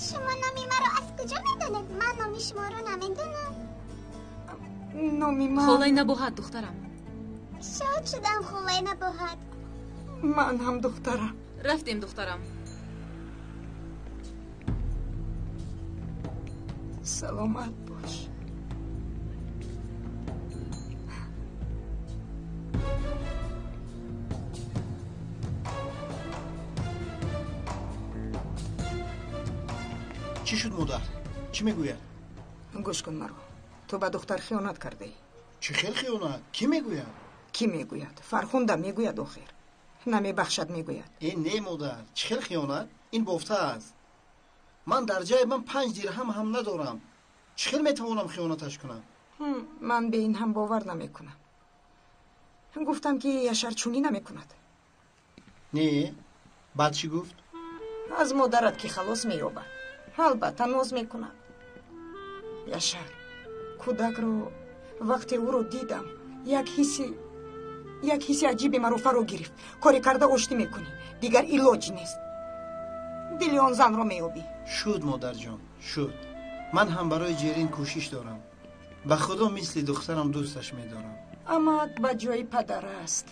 Шумо номи маро аз куҷо медонед? Ман номи шуморо намедонам. Номи ман Холаи Набоҳат, духтарам. Шод шудам, холаи Набоҳат. Ман ҳам, духтарам. Рафтем, духтарам. Саломат бош. Чӣ шуд, модар? Чӣ мегӯяд? Гӯш кун маро. Ту ба духтар хиёнат кардаӣ. Чӣ хел хиёнат? Кӣ мегӯяд? Кӣ мегӯяд? Фархунда мегӯяд. Охир намебахшад, мегӯяд. Э, не, модар, чӣ хел хиёнат? Ин бофта аст. Ман дар ҷайб ман 5 дирҳам ҳам надорам. Чӣ хел метавонам хиёнаташ кунам? Ман бе ин ҳам бовар намекунам. Гуфтам, ки Яшар чунин намекунад. Не, баъд чӣ гуфт? Аз модарат ки халос меёбад, албатта ноз мекунад. Яшар кӯдакро вақте ӯро дидам, як ҳисси аҷибе маро фаро гирифт. Коре карда оштӣ мекунӣ, дигар илоҷ нест. Дили он занро меёбӣ. Шуд, модарҷон, шуд. Ман ҳам барои Ҷерин кӯшиш дорам. Ба худо, мисли духтарам дӯсташ медорам. Амак ба ҷои падар аст,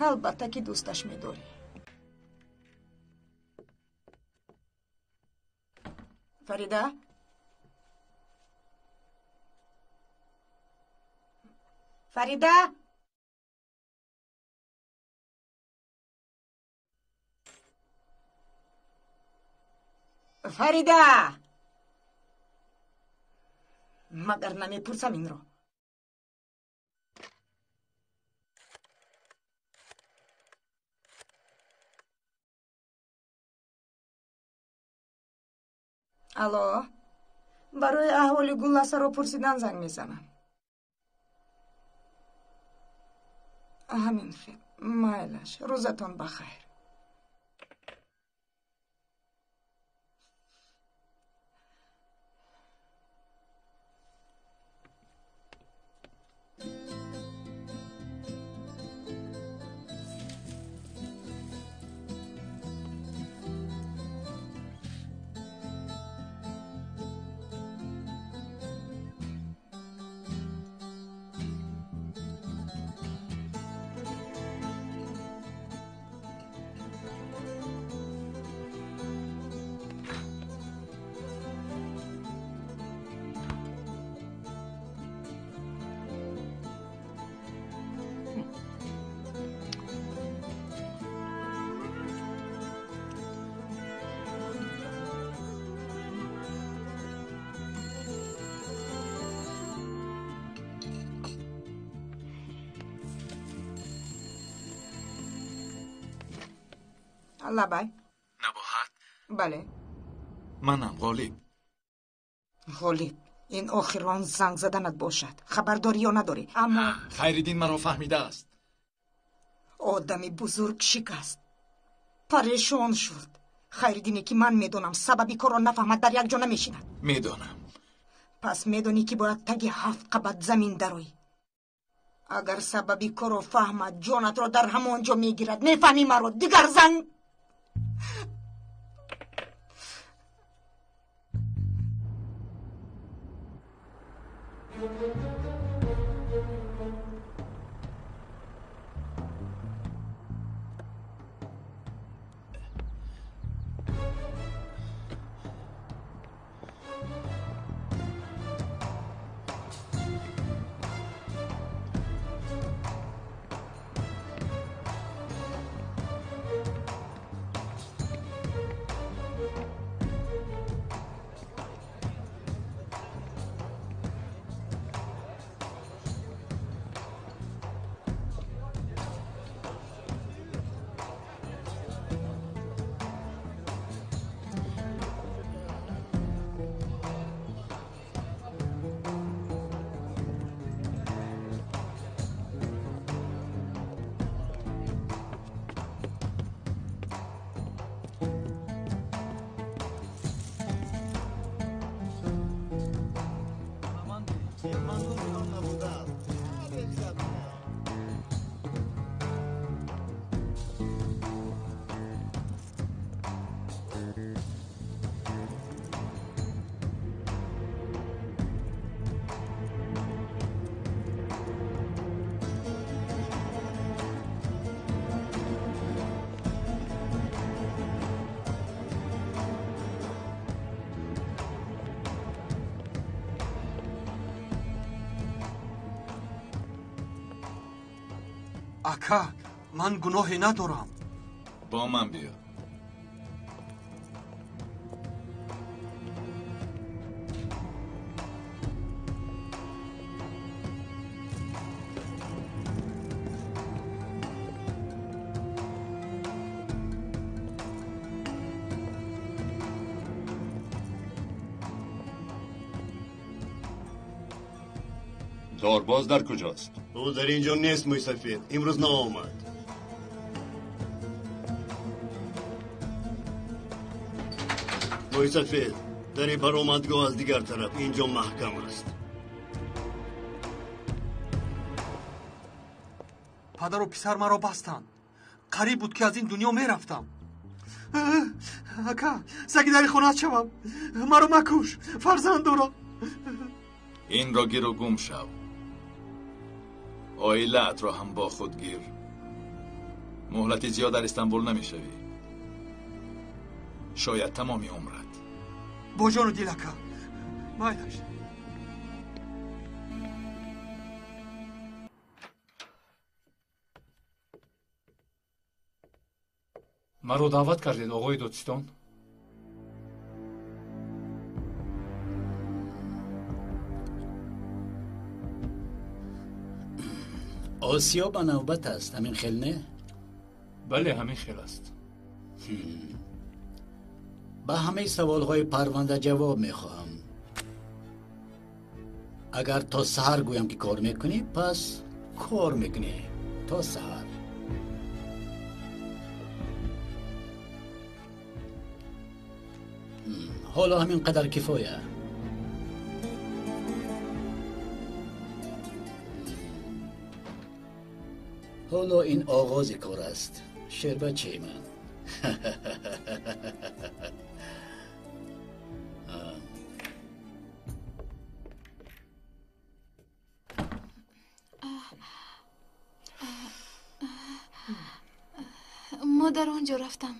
албатта ки дӯсташ медорӣ. Фарида, Фарида! Фарида, магар намепурсам инро? Алло, барои аҳволи Гулласаро пурсидан занг мезанам. Ҳамин хел. Майлаш, рӯзатон ба хайр. Лабай. Набоҳат? Бале. Манам Ғолиб. Ғолиб, ин охирон занг заданат бошад. Хабардорӣ ё надорӣ, аммо Хайриддин маро фаҳмидааст. Одами бузург шикаст. Парешон шуд. Хайриддине ки ман медонам, сабаби корро нафаҳмад, дар як ҷо намешинад. Медонам. Пас медонӣ ки бояд таги 7 қабат замин дароӣ. Агар сабаби корро фаҳмад, ҷонатро дар ҳамон ҷо мегирад. Мефаҳмӣ маро? Дигар занг Ака, ман гуноҳе надорам. Бо ман биё. Дорбоз дар куҷост? Ӯ дар ин ҷо нест, мӯйсафед. Имрӯз наомад. Мӯйсафед, дари баромадгоҳ аз дигар тараф, ин ҷо маҳкам аст. Падару писар маро бастанд. Қариб буд ки аз ин дунё мерафтам. Ака, саги дари хонаат шавам. Маро макуш, фарзанд дорам. Инро гиру гум шав. Оилаатро ҳам бо худ гир. Муҳлати зиёд дар Истанбул намешавӣ. Шояд тамоми умрат. Бо ҷону дил, ака. Майлаш. Маро даъват кардед, оғои додситон? Осиё ба навбат аст, ҳамин хел не? Бале, ҳамин хел аст. Ба ҳамаи саволҳои парванда ҷавоб мехоҳам. Агар то саҳар гӯям ки кор мекунӣ, пас кор мекунӣ. То саҳар. Ҳоло ҳамин қадар кифоя. Ҳоло ин оғози кор аст, шербачаи ман. Модар, он ҷо рафтам.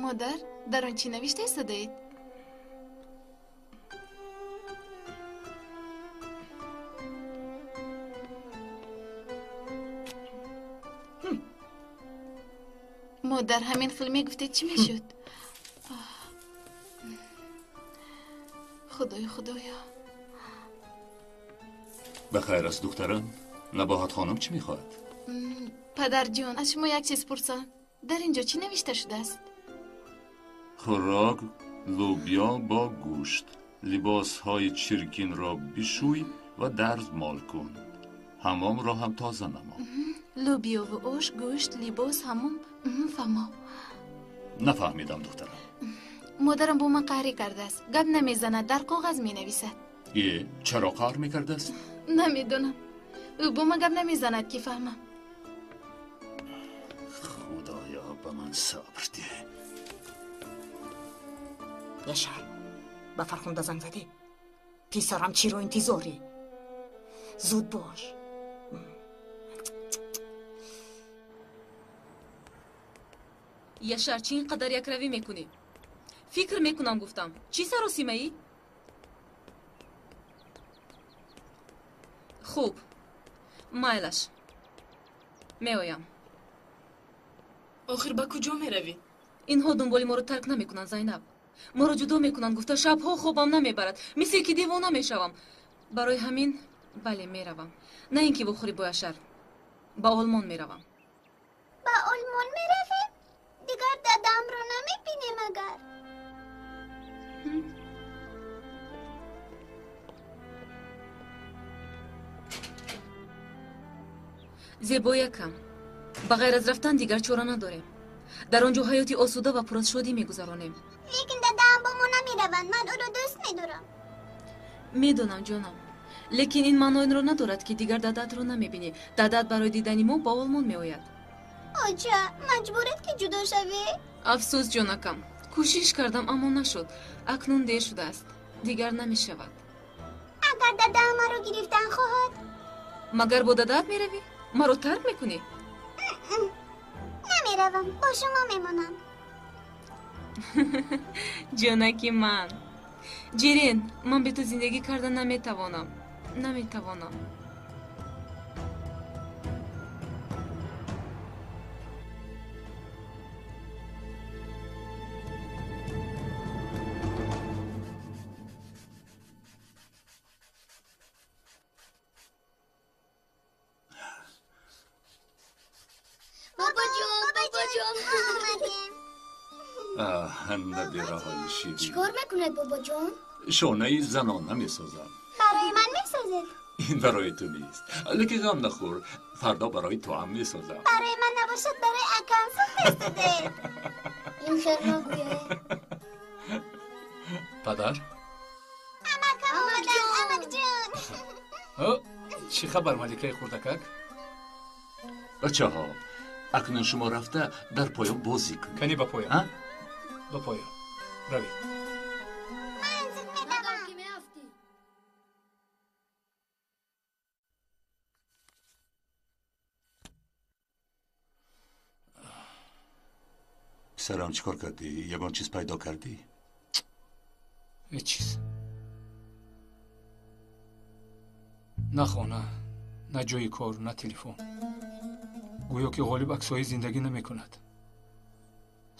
Модар, дар он чӣ навишта истодаед? Модар, ҳамин хел мегуфтед, чӣ мешуд? Худоё, худоё. Ба хайр аст, духтарам. Набоҳат хонум чӣ мехоҳад? Падарҷон, аз шумо як чиз пурсам. Дар ин ҷо чӣ навишта шудааст? Хӯрок лӯбиё бо гӯшт. Либосҳои чиркинро бишӯй ва дарзмол кун. Ҳамомро ҳам тоза намо. Лӯбиёву ош, гӯшт, либос, ҳамом. Фаҳмо. Нафаҳмидам, духтарам. Модарам бо ман қаҳрӣ кардааст. Гап намезанад, дар коғаз менависад. Э, чаро қаҳр мекардааст? Намедонам. Ӯ бо ман гап намезанад, ки фаҳмам. Худоё, ба ман сабр деҳ. Яшар, ба Фархунда занг задӣ? Писарам, чиро интизорӣ? Зуд бош. Яшар, чӣ ин қадар якравӣ мекунӣ? Фикр мекунам, гуфтам. Чӣ саросимаӣ? Хуб, майлаш. Меоям. Охир ба куҷо меравӣ? Инҳо дунболи моро тарк намекунанд, Зайнаб. Моро ҷудо мекунанд, гуфта шабҳо хобам намебарад. Мисли ки девона мешавам. Барои ҳамин бале меравам. На ин ки вохӯрӣ бо Яшар. Ба Олмон меравам. Ба Олмон меравем? Дигар дадамро намебинем агар. Зебоякам, ба ғайр аз рафтан дигар чора надорем. Дар он ҷо ҳаёти осуда ва пур аз шодӣ мегузаронем. Лекин дадаам бо мо намераванд. Ман ӯро дӯст медорам. Медонам, ҷонам. Лекин ин маъно инро надорад, ки дигар дадаатро намебинӣ. Дадаат барои дидани мо ба Олмон меояд. Оча, маҷбуред ки ҷудо шавӣ? Афсӯс, ҷонакам. Кӯшиш кардам, аммо нашуд. Акнун дер шудааст. Дигар намешавад. Агар дадаам маро гирифтан хоҳад? Магар бо дадаат меравӣ? Маро тарк мекунӣ? Намеравам, бо шумо мемонам. Ҷонаки ман. Ҷирин, ман бе ту зиндагӣ карда наметавонам. Наметавонам. Бобоҷон, бобоҷон, омадем. Набираҳои ширин. Чӣ кор мекунед, бобоҷон? Шонаи занона месозам. Барои ман месозед? Ин барои ту нест. Лекин ғам нахӯр, фардо барои ту ҳам месозам. Барои ман набошад, барои акам сохтастудед. Ин хел нагӯед. Падар? Амакам омаданд, амакҷон. Чӣ хабар, маликаи хурдакак? Бачаҳо, акнун шумо рафта дар поён бозӣ кунед. Кани ба поён. Ба поён. Равед. Ман зуд медавам. Писарам, чӣ кор кардӣ? Ягон чиз пайдо кардӣ? Ҳеҷ чиз. На хона, на ҷои кор, на телефон. Гӯё ки Ғолиб аксҳои зиндагӣ намекунад.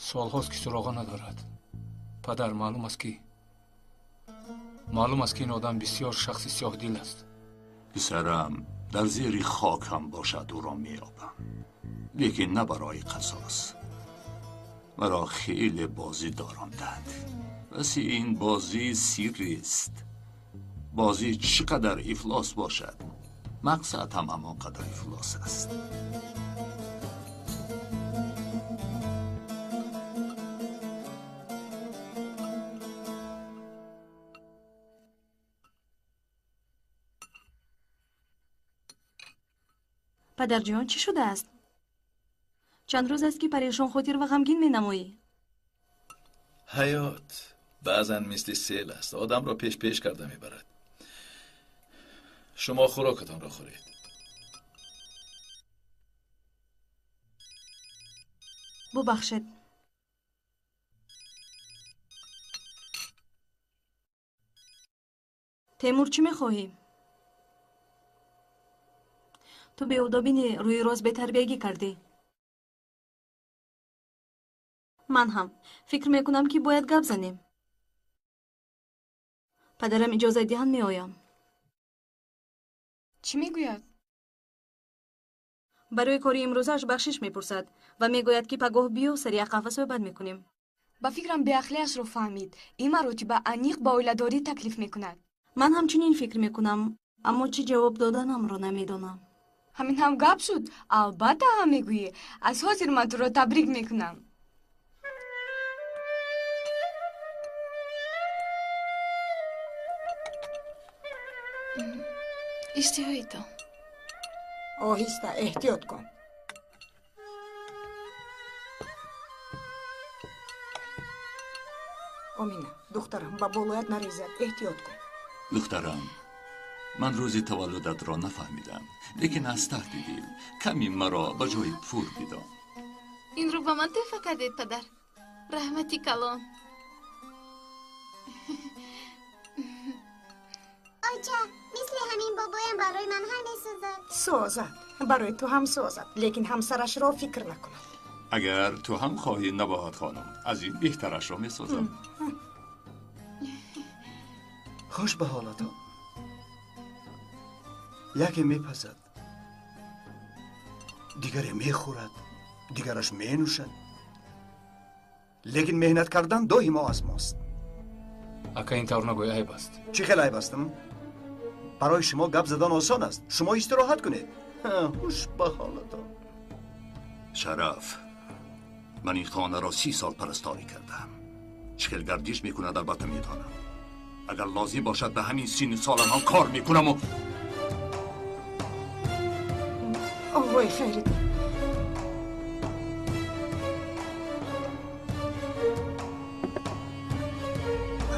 Солҳост ки суроға надорад. Падар, маълум аст ки ин одам бисёр шахси сиёҳдил аст. Писарам, дар зери хок ҳам бошад ӯро меёбам, лекин на барои қасос. Маро хеле бозӣ доронданд. Баси ин бозӣ сиррист. Бозӣ чӣ қадар ифлос бошад, мақсад ҳам ҳамон қадар ифлос аст. Падарҷон, чӣ шудааст? Чанд рӯз аст ки парешонхотир ва ғамгин менамоӣ. Ҳаёт баъзан мисли сел аст, одамро пеш-пеш карда мебарад. Шумо хӯрокатонро хӯред. Бубахшед. Темур, чӣ мехоҳӣ? Ту беодобини рӯи рост бетарбиягӣ кардӣ. Ман ҳам фикр мекунам, ки бояд гап занем. Падарам иҷозат диҳанд, меоям. Чӣ мегӯяд? Барои кори имрӯзааш бахшиш мепурсад ва мегӯяд, ки пагоҳ биё, сари як қаҳва суҳбат мекунем. Ба фикрам беақлиашро фаҳмид. Ин маротиба аниқ ба оиладорӣ таклиф мекунад. Ман ҳамчунин фикр мекунам, аммо чӣ ҷавоб доданамро намедонам. Ҳамин ҳам гап шуд? Албатта ҳам мегӯӣ. Аз ҳозир ман туро табрик мекунам. Иштиҳоитон. Оҳиста, эҳтиёт кун. Омина, духтарам, ба болоят нарезад, эҳтиёт кун. Духтарам, ман рӯзи таваллудатро нафаҳмидам, лекин аз таҳти дил ками маро ба ҷои пур бидон. Инро ба ман тӯҳфа кардед, падар. Раҳмати калон. Оча, мисли ҳамин бобоям барои ман ҳам месозад. Созад, барои ту ҳам созад, лекин ҳамсарашро фикр накунад. Агар ту ҳам хоҳӣ, Набоҳат хонум, аз ин беҳтарашро месозам. Хуш ба ҳолатон. Яке мепазад, дигаре мехӯрад, дигараш менӯшад. Лекин меҳнат кардан доимо аз мост. Ака, ин тавр нагӯй, айб аст. Чӣ хел айб астам? Барои шумо гап задан осон аст. Шумо истироҳат кунед. Хуш ба ҳолатон. Шараф, ман ин хонаро 30 сол парасторӣ кардам. Чӣ хел гардиш мекунад, албатта медонам. Агар лозим бошад, ба ҳамин синну солам ҳам кор мекунаму. Вой, Хайриддин.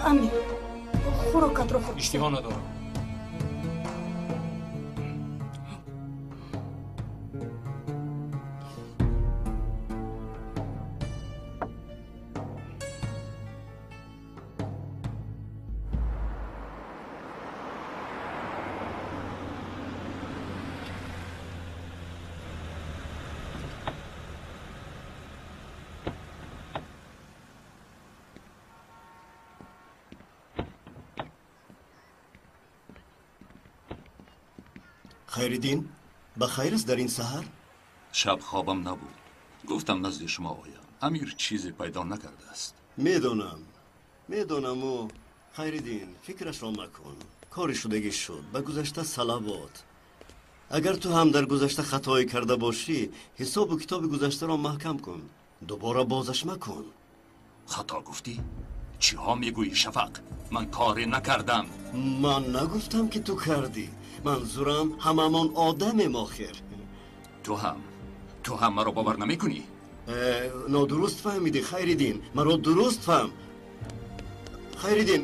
Амир, хӯрокатро хӯр. Иштиҳо надорам. Хайриддин, ба хайр аст дар ин саҳар? Шаб хобам набуд. Гуфтам назди шумо оям. Амир чизе пайдо накардааст. Медонам, медонаму. Хайриддин, фикрашро макун. Кори шудагӣ шуд. Ба гузашта салавот. Агар ту ҳам дар гузашта хатое карда бошӣ, ҳисобу китоби гузаштаро маҳкам кун. Дубора бозаш макун. Хато гуфтӣ? Чиҳо мегӯӣ, Шафақ? Ман коре накардам. Ман нагуфтам, ки ту кардӣ. Манзурам ҳамамон одамем охир. Ту ҳам маро бовар намекунӣ? Нодуруст фаҳмидӣ, Хайриддин. Маро дуруст фаҳм. Хайриддин.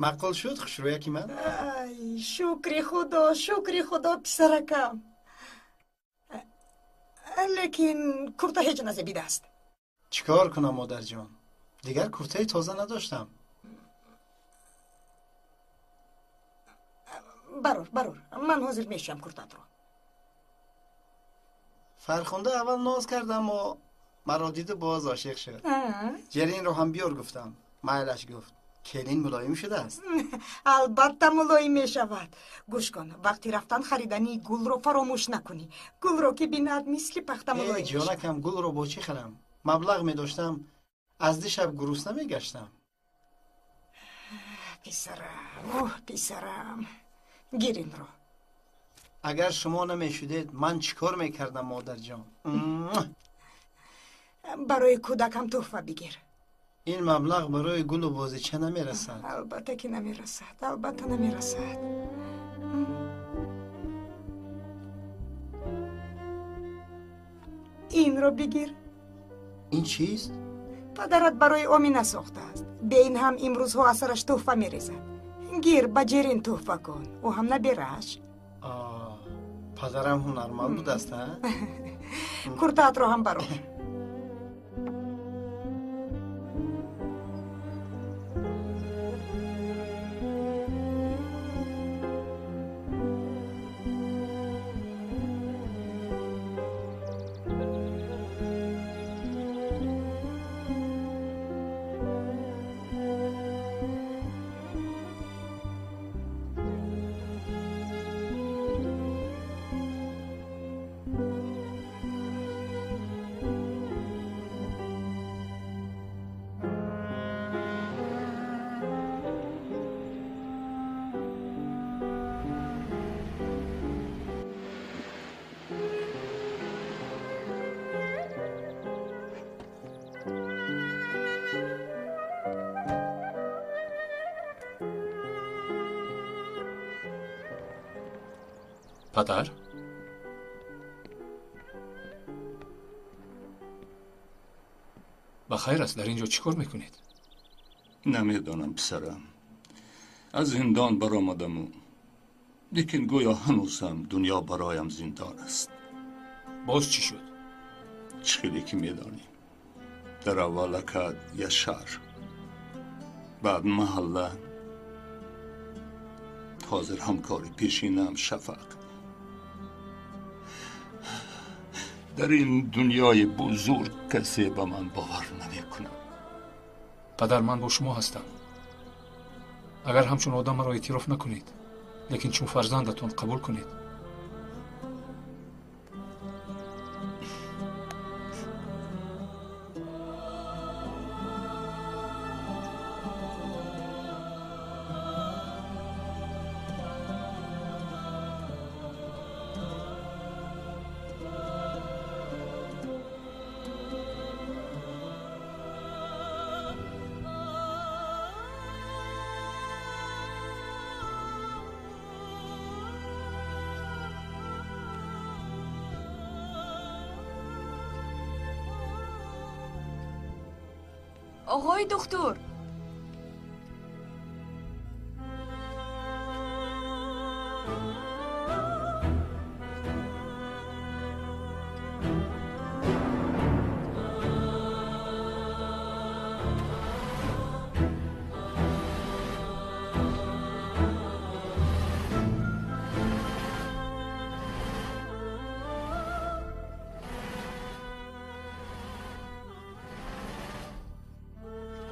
Маъқул шуд хушрӯяки ман? Ай, шукри худо, шукри худо, писаракам. Лекин курта ҳеҷ назебидааст. Чӣ кор кунам, модарҷон? Дигар куртаи тоза надоштам. Барор, барор, ман ҳозир мешӯям куртатро. Фархунда аввал ноз кард, аммо маро диду боз ошиқ шуд. Ҷеринро ҳам биёр гуфтам. Майлаш гуфт. Келин мулоим шудааст. Албатта мулоим мешавад. Гӯш кун, вақти рафтан харидани гулро фаромӯш накунӣ. Гулро ки бинад, мисли пахта мулоим мешавад. Ҷонакам, гулро бо чӣ харам? Маблағ медоштам, аз дишаб гурусна мегаштам. Писарам, оҳ, писарам, гир инро. Агар шумо намешудед, ман чӣ кор мекардам, модарҷон? Барои кӯдакам тӯҳфа бигир. Ин маблағ барои гулу бозича намерасад. Албатта ки намерасад, албатта намерасад. Инро бигир. Ин чист? Падарат барои Омина сохтааст. Бе ин ҳам имрӯзҳо аз сараш тӯҳфа мерезад. Гир, ба Ҷерин тӯҳфа кун, ӯ ҳам наберааш. Падарам ҳунарманд будааст, а? Куртаатро ҳам барор. Падар? Ба хайр аст, дар ин ҷо чӣ кор мекунед? Намедонам, писарам. Аз зиндон баромадаму, лекин гӯё ҳанӯзам дунё бароям зиндон аст. Боз чӣ шуд? Чӣ хеле ки медонӣ, дар аввал акад Яшар, баъд маҳалла, ҳозир ҳамкори пешинам Шафақ. Дар ин дунёи бузург касе ба ман бовар намекунад. Падар, ман бо шумо ҳастам. Агар ҳамчун одам маро эътироф накунед, лекин чун фарзандатон қабул кунед. Оғои духтур,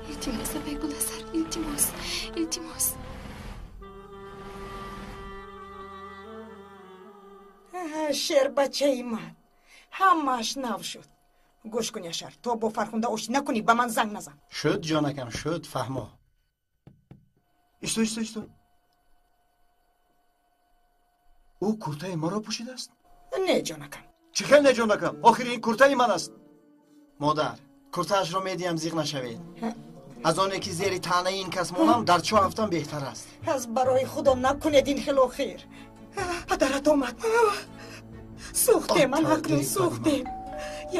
Илтимос, апай Гуласар, илтимос, илтимос. Шербачаи ман, ҳамааш нав шуд. Гӯш кун, Яшар, то бо Фархунда оштӣ накунӣ, ба ман занг назан. Шуд, ҷонакам, шуд, фаҳмо. Исто, исто, исто. Ӯ куртаи маро пӯшидааст? Не, ҷонакам. Чӣ хел не, ҷонакам? Охир ин куртаи ман аст. Модар, куртаашро медиҳам, зиқ нашавед. Аз оне ки зери таънаи ин кас монам, дар чоҳ афтам беҳтар аст. Аз барои худо накунед ин хел охир. Падарат омад. Сӯхтем, ман акнун сӯхтем.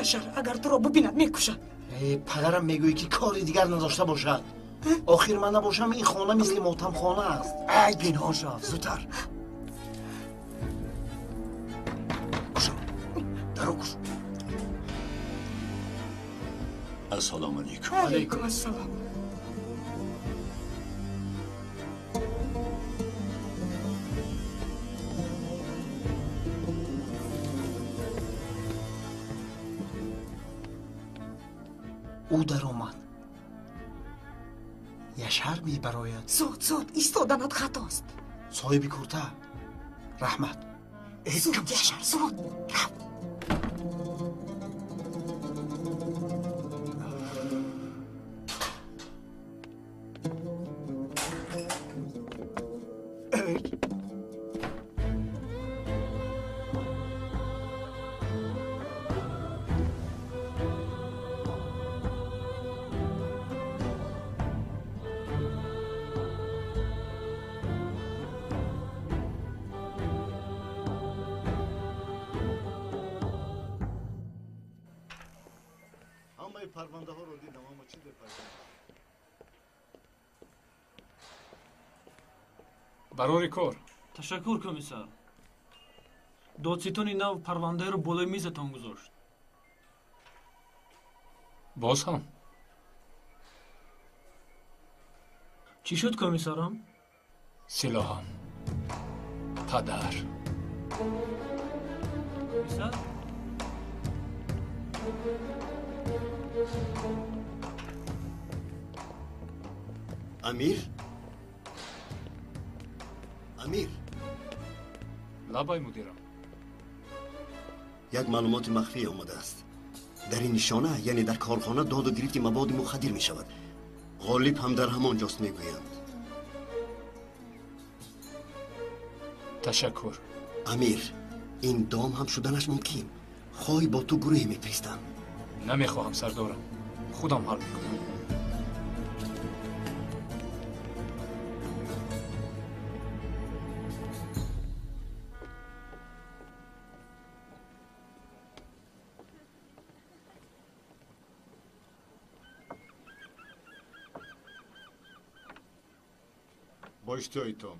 Яшар, агар туро бубинад, мекушад. Падарам мегӯӣ ки кори дигар надошта бошад. Охир ман набошам, ин хона мисли мотамхона аст. Ай, пинҳон шав, зудтар. Кушо, даро кушо. Ассалому алайкум. Алайкум ассалом. Ӯ даромад. Яшар мебарояд. Зуд, зуд, истоданат хатост. Соҳиби курта, раҳмат. Зуд, Яшар, зуд, рав. Парвандаҳоро дидам, аммо чизе пайдо Барори кор. Ташаккур, комиссар. Додситони нав парвандаеро болои мизатон гузошт. Боз ҳам? Чӣ шуд, комиссарам? Силоҳам. Падар. Комиссар? Амир? Амир? Лабай, мудирам. Як маълумоти махфӣ омадааст. Дар ин нишона, яъне дар корхона доду гирифти маводи мухаддир мешавад. Ғолиб ҳам дар ҳамон ҷост мегӯянд. Ташаккур. Амир, ин дом ҳам шуданаш мумкин. Хоҳӣ бо ту гурӯҳе мефиристам. Намехоҳам, сардорам. Худам ҳал мекунам. Бо иштиҳоитон.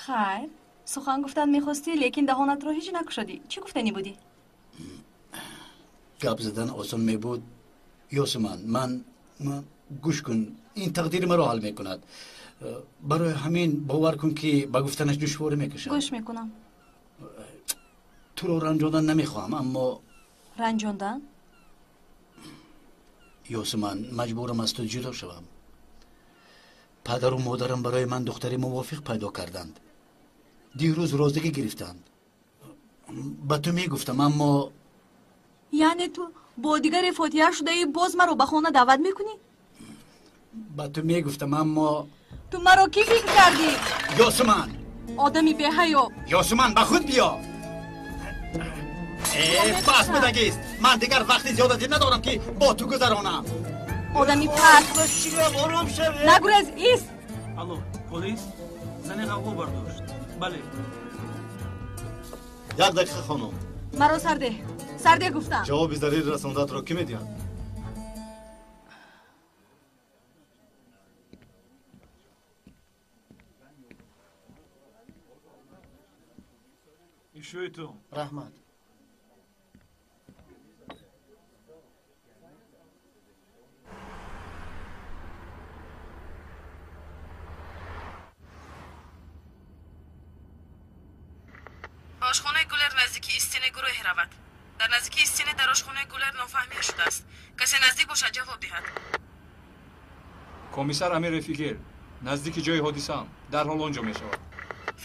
Хайр, сухан гуфтан мехостӣ, лекин даҳонатро ҳеҷ накушодӣ. Чӣ гуфтанӣ будӣ? Гап задан осон мебуд. Ёсуман, ман гӯш кун, ин тақдири маро ҳал мекунад. Барои ҳамин бовар кун, ки ба гуфтанаш душворӣ мекашам. Гӯш мекунам. Туро ранҷондан намехоҳам, аммо ранҷондан? Ёсуман, маҷбурам аз ту ҷудо шавам. Падару модарам барои ман духтари мувофиқ пайдо карданд. Дирӯз розигӣ гирифтанд. Ба ту мегуфтам, аммо яъне ту бо дигаре фотиҳа шудаи, боз маро ба хона даъват мекунӣ? Ба ту мегуфтам, аммо ту маро кӣ фикр кардӣ? Ёсуман! Одами беҳаё! Ёсуман, ба худ биё! Бас будагист! Ман дигар вақти зиёдатӣ надорам, ки бо ту гузаронам. Одами паст! Ором шавед! Нагурез, ист! Алло, полис? Зане ғавғо бардошт. Бале. Як дақиқа, хонум. Маро сарде. Сарде гуфтам. Ҷавоби зарири расондатро кӣ медиҳад? Ишӯи ту. Раҳмат. Ошхонаи Гулер наздики истине гурӯҳе равад. Дар наздикии истине дар ошхонаи Гулер нофаҳмия шудааст. Касе наздик бошад, ҷавоб диҳад. Комиссар Амир Рефигер, наздики ҷои ҳодисаам. Дарҳол он ҷо мешавад.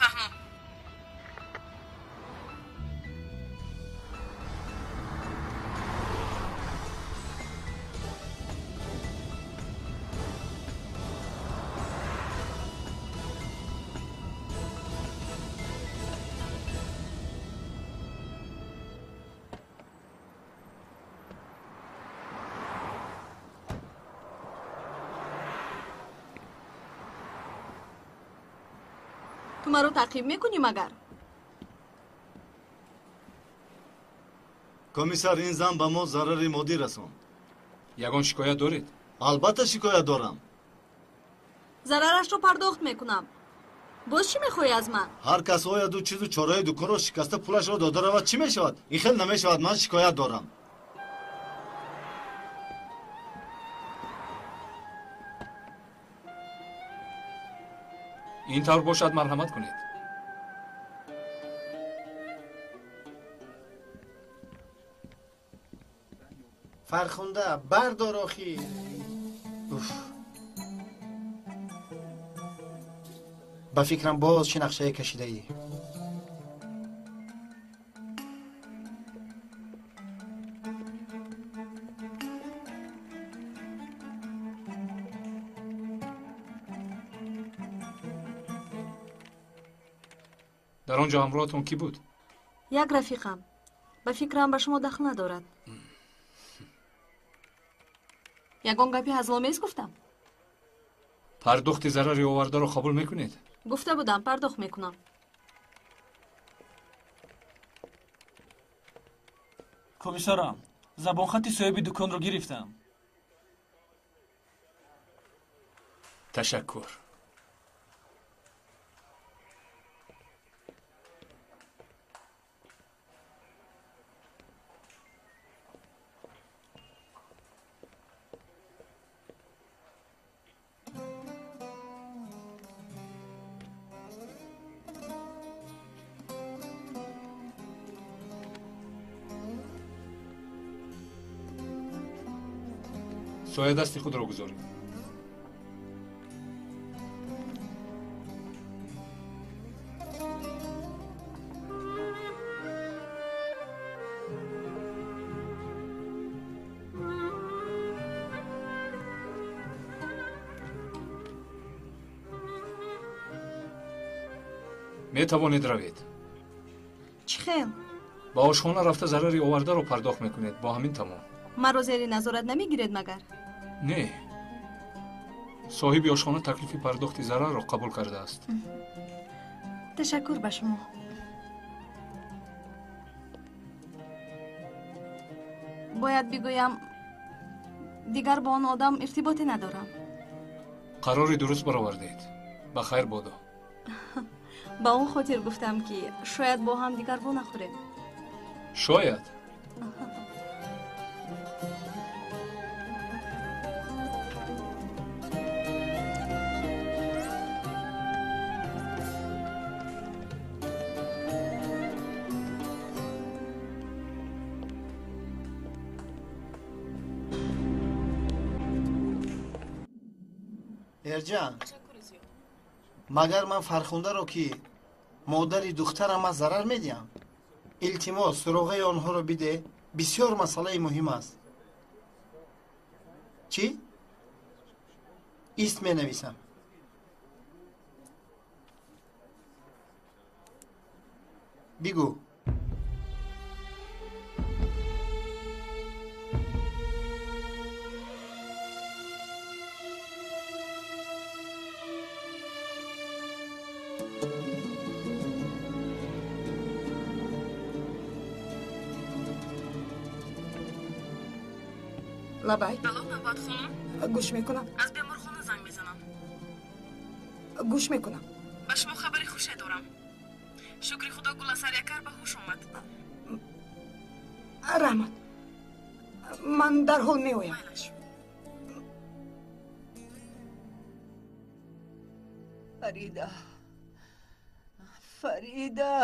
Фаҳмом. Ту маро таъқиб мекунӣ магар? Комиссар, ин зан ба мо зарари моддӣ расонд. Ягон шикоят доред? Албатта шикоят дорам. Зарарашро пардохт мекунам. Боз чӣ мехоҳӣ аз ман? Ҳар кас ояду чизу чораи дуконро шикаста пулашро дода равад, чӣ мешавад? Ин хел намешавад, ман шикоят дорам. Ин тавр бошад, марҳамат кунед. Фархунда, бардор охи. Уф. Ба фикрам боз чӣ нақшае кашидаӣ? Дар он ҷо ҳамроҳатон кӣ буд? Як рафиқам. Ба фикрам ба шумо дахл надорад. Ягон гапи ҳазломез гуфтам? Пардохти зарари овардаро қабул мекунед? Гуфта будам, пардохт мекунам. Комиссарам, забонхати соҳиби дуконро гирифтам. Ташаккур. Соя дасти худро гузоред. Метавонед равед. Чӣ хел? Ба ошхона рафта зарари овардаро пардохт мекунед. Бо ҳамин тамом. Маро зери назорат намегиред магар? Не. Соҳиби ошхона таклифи пардохти зарарро қабул кардааст. Ташаккур ба шумо. Бояд бигӯям, дигар бо он одам иртиботе надорам. Қарори дуруст баровардед. Ба хайр бодо. Ба он хотир гуфтам, ки шояд бо ҳам дигар во нахӯрем. Шояд. Эрҷан, магар ман Фархундаро, ки модари духтарам аст, зарар медиҳам? Илтимос, суроғаи онҳоро биде, бисёр масъалаи муҳим аст. Чӣ? Ист менависам. Бигӯ. Лабай. Алло, Мабад хонум? Гӯш мекунам. Аз беморхона занг мезанам. Гӯш мекунам. Ба шумо хабари хуше дорам. Шукри худо, Гуласар Якар ба ҳуш омад. Раҳмат. Ман дарҳол меоям. Фарида. Фарида.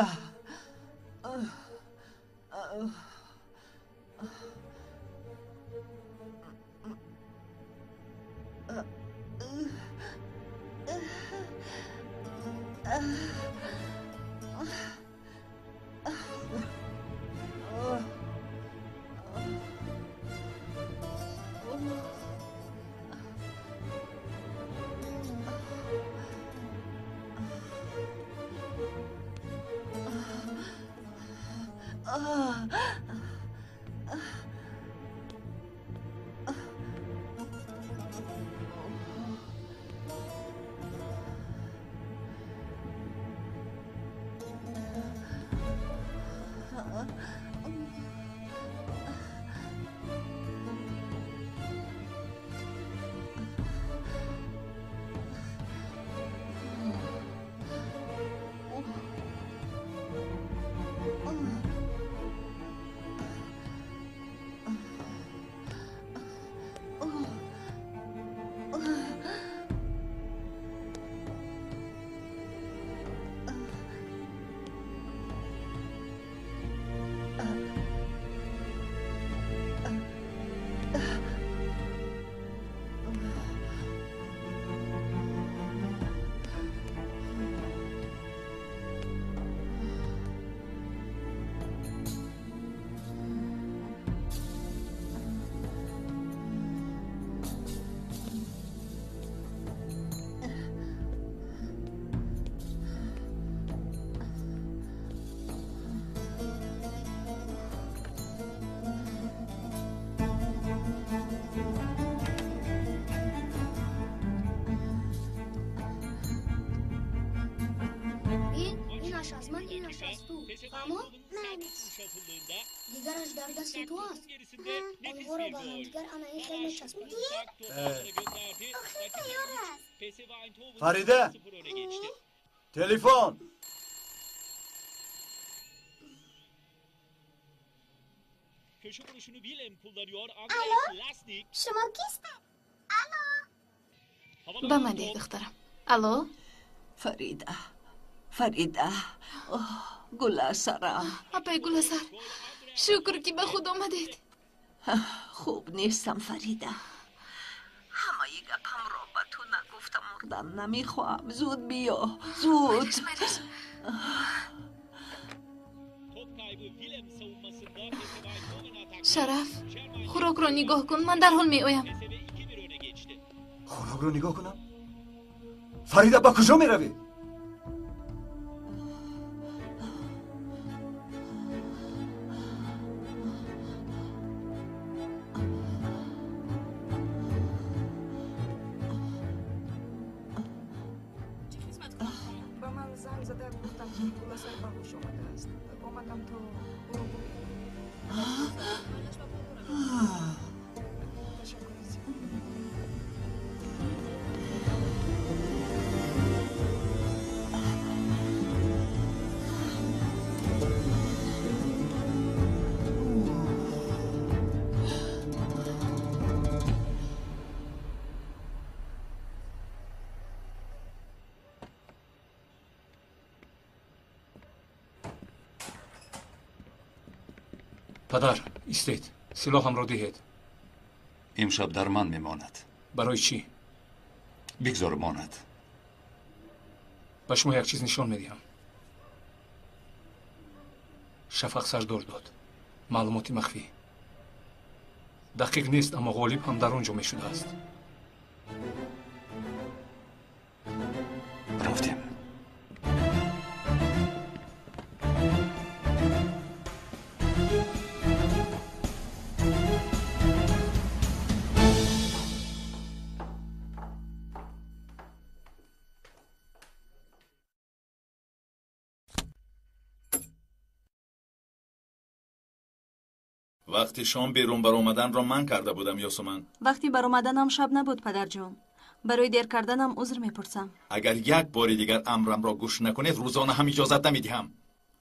Инаш аз ман, инаш аз ту. Фаҳмо? Дигараш дар дасти ту аст. Онҳоро ба ҳамдигар ана ин хел мечаспонӣ. Охир тайёр аст. Фарида, телефон. Алло, шумо кистед? Алло. Ба ман деҳ, духтарам. Алло. Фарида, Фарида, Гуласарам. Апай Гуласар, шукр ки ба худ омадед. Хуб нестам, Фарида. Ҳамаи гапамро ба ту нагуфта мурдан намехоҳам. Зуд биё, зуд. Шараф, хӯрокро нигоҳ кун, ман дарҳол меоям. Хӯрокро нигоҳ кунам? Фарида, ба куҷо меравӣ? Ба ман занг зада гуфтам, ки Гуласар ба ҳуш омадааст. Омадам то ӯро бубинам. Ташаккури зиёд. Падар, истед, силоҳамро диҳед. Имшаб дар ман мемонад. Барои чӣ? Бигзор монад. Ба шумо як чиз нишон медиҳам. Шафақ сардор дод. Маълумоти махфӣ. Дақиқ нест, аммо Ғолиб ҳам дар он ҷо мешудааст. Рафтем. Вақти шом берун баромаданро манъ карда будам, Ёсуман. Вақти баромаданам шаб набуд, падарҷон. Барои дер карданам узр мепурсам. Агар як бори дигар амрамро гӯш накунед, рӯзона ҳам иҷозат намедиҳам.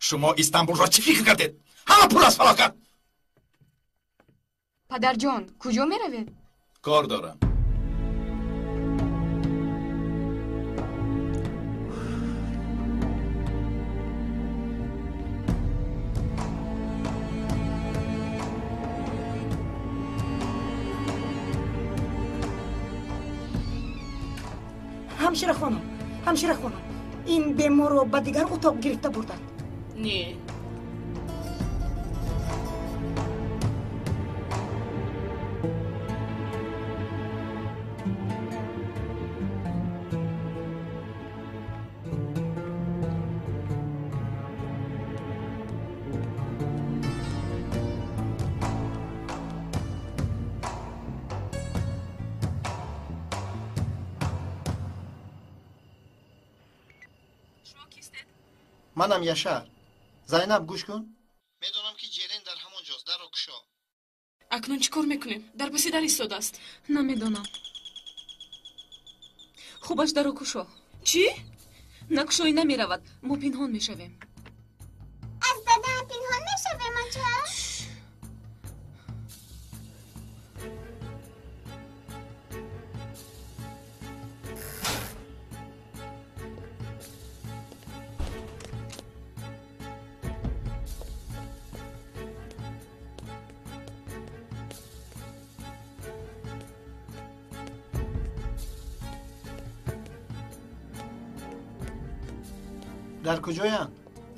Шумо Истанбулро чӣ фикр кардед? Ҳама пур аз фалокат. Падарҷон, куҷо меравед? Кор дорам. Ҳамшира хонум, ҳамшира хонум, ин беморро ба дигар утоқ гирифта бурданд. Не. Манам Яшар. Зайнаб, гӯш кун. Медонам, ки Ҷерен дар ҳамон ҷост. Дарро кушо. Акнун чӣ кор мекунем? Дар паси дар истодааст. Намедонам. Хубаш дарро кушо. Чӣ? Накушоӣ намеравад. Мо пинҳон мешавем. Аз дадаам пинҳон мешавем, ача? Дар куҷоянд?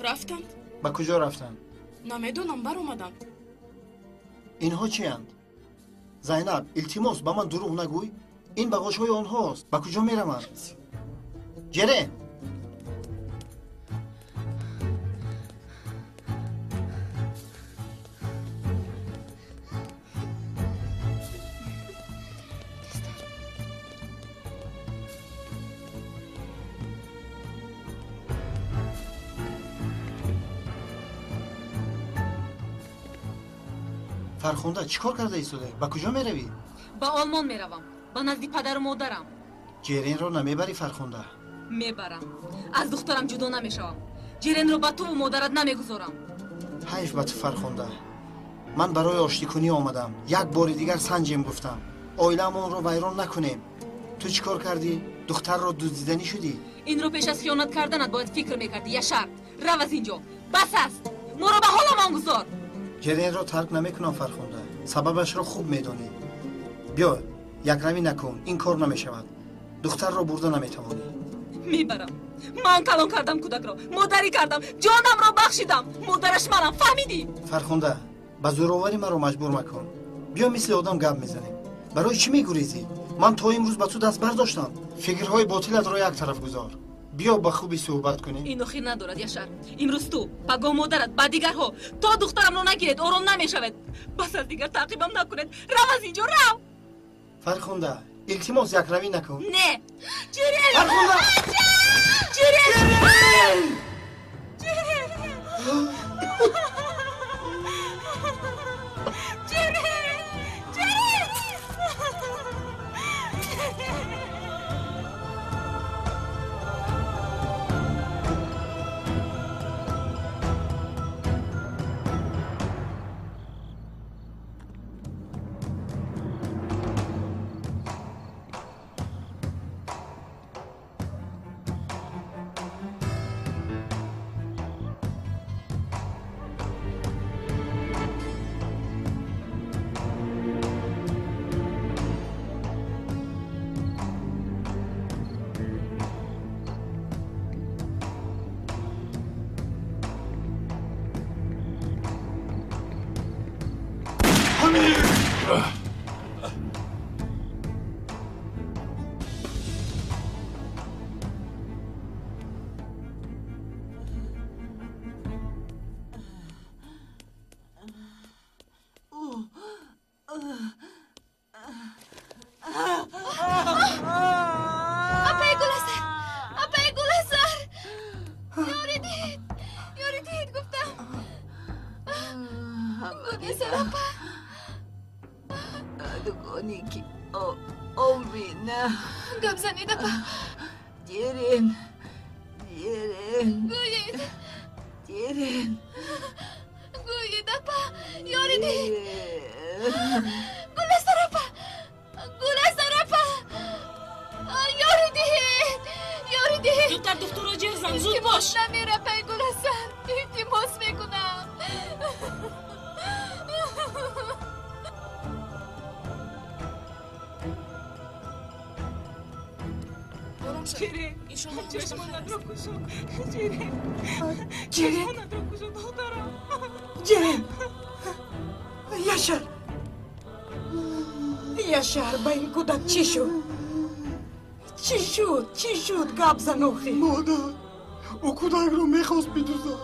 Рафтанд. Ба куҷо рафтанд? Намедонам, баромаданд. Инҳо чиянд? Зайнаб, илтимос, ба ман дурӯғ нагӯй. Ин бағошҳои онҳост. Ба куҷо мераванд? Ҷерен! Фархунда, чӣ кор карда истодаӣ? Ба куҷо меравӣ? Ба Олмон меравам, ба назди падару модарам. Ҷеренро намебарӣ, Фархунда? Мебарам. Аз духтарам ҷудо намешавам. Ҷеренро ба туву модарат намегузорам. Ҳайф ба ту, Фархунда. Ман барои оштикунӣ омадам. Як бори дигар санҷем гуфтам. Оилаамонро вайрон накунем. Ту чӣ кор кардӣ? Духтарро дуздиданӣ шудӣ? Инро пеш аз хиёнат карданат бояд фикр мекардӣ, Яшар. Рав аз ин ҷо. Бас аст. Моро ба ҳоламон гузор. Ҷеренро тарк намекунам, Фархунда. Сабабашро хуб медонӣ. Биё, якравӣ накун. Ин кор намешавад. Духтарро бурда наметавонӣ. Мебарам. Ман калон кардам кӯдакро, модарӣ кардам, ҷонамро бахшидам. Модараш манам, фаҳмидӣ? Фархунда, ба зӯроварӣ маро маҷбур макун. Биё мисли одам гап мезанем. Барои чӣ мегурезӣ? Ман то имрӯз ба ту даст бардоштам. Фикрҳои ботилатро як тараф гузор. Биё ба хубӣ суҳбат кунем. Ин охир надорад, Яшар. Имрӯз ту, пагоҳ модарат, ба дигарҳо. То духтарамро нагиред, ором намешавед. Бас аз дигар таъқибам накунед. Рав аз ин ҷо, рав! Фархунда, илтимос якравӣ накун. Не! Ҷерен! Фархунда! Ҷерен! Ҷерен! Ҷерен! Ҷерен! Апаи Гуласар! Апаи Гуласар! Ёри диҳед! Ёри диҳед гуфтам! Гуласар апа! Дугоне ки Омина. Гап занед апа! Ҷерен! Ҷерен! Гӯед! Ҷерен! Гӯед апа! Ёри диҳед! Гуласар апа! Гуласар апа! Ёри диҳед! Ёри диҳед! Зудтар духтурро ҷеғ зан, зуд бош! Намир апаи Гуласар! Илтимос мекунам! Ҷерен! Чашмонатро кушо! Ҷерен! Ҷерен! Чашмонатро кушо, духтарам! Ҷерен! Яшар! Яшар, ба ин кӯдак чӣ шуд? Чӣ шуд? Чӣ шуд? Гап зан охи. Модар, ӯ кӯдакро мехост бидуздад.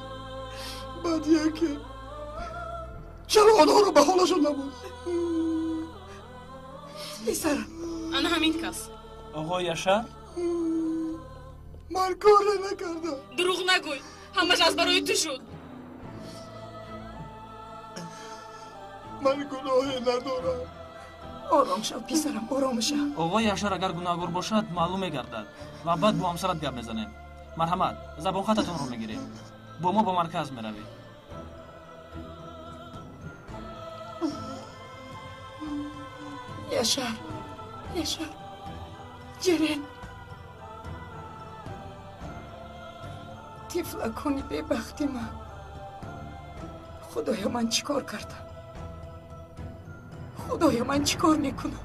Баъд яке чаро онҳоро ба ҳолашон набуд? Писарам. Ана ҳамин кас. Оғои Яшар? Ман коре накардам. Дурӯғ нагӯй. Ҳамаш аз барои ту шуд. Ман гуноҳе надорам. Ором шав, писарам, ором шав. Оғои Яшар агар гунаҳгор бошад, маълум мегардад ва баъд бо ҳамсарат гап мезанем. Марҳамат, забонхататонро мегирем. Бо мо ба марказ меравед. Яшар, Яшар, Ҷерен. Тифлакони бебахти ман. Худоё, ман чӣ кор кардам? Худоё, ман чӣ кор мекунам?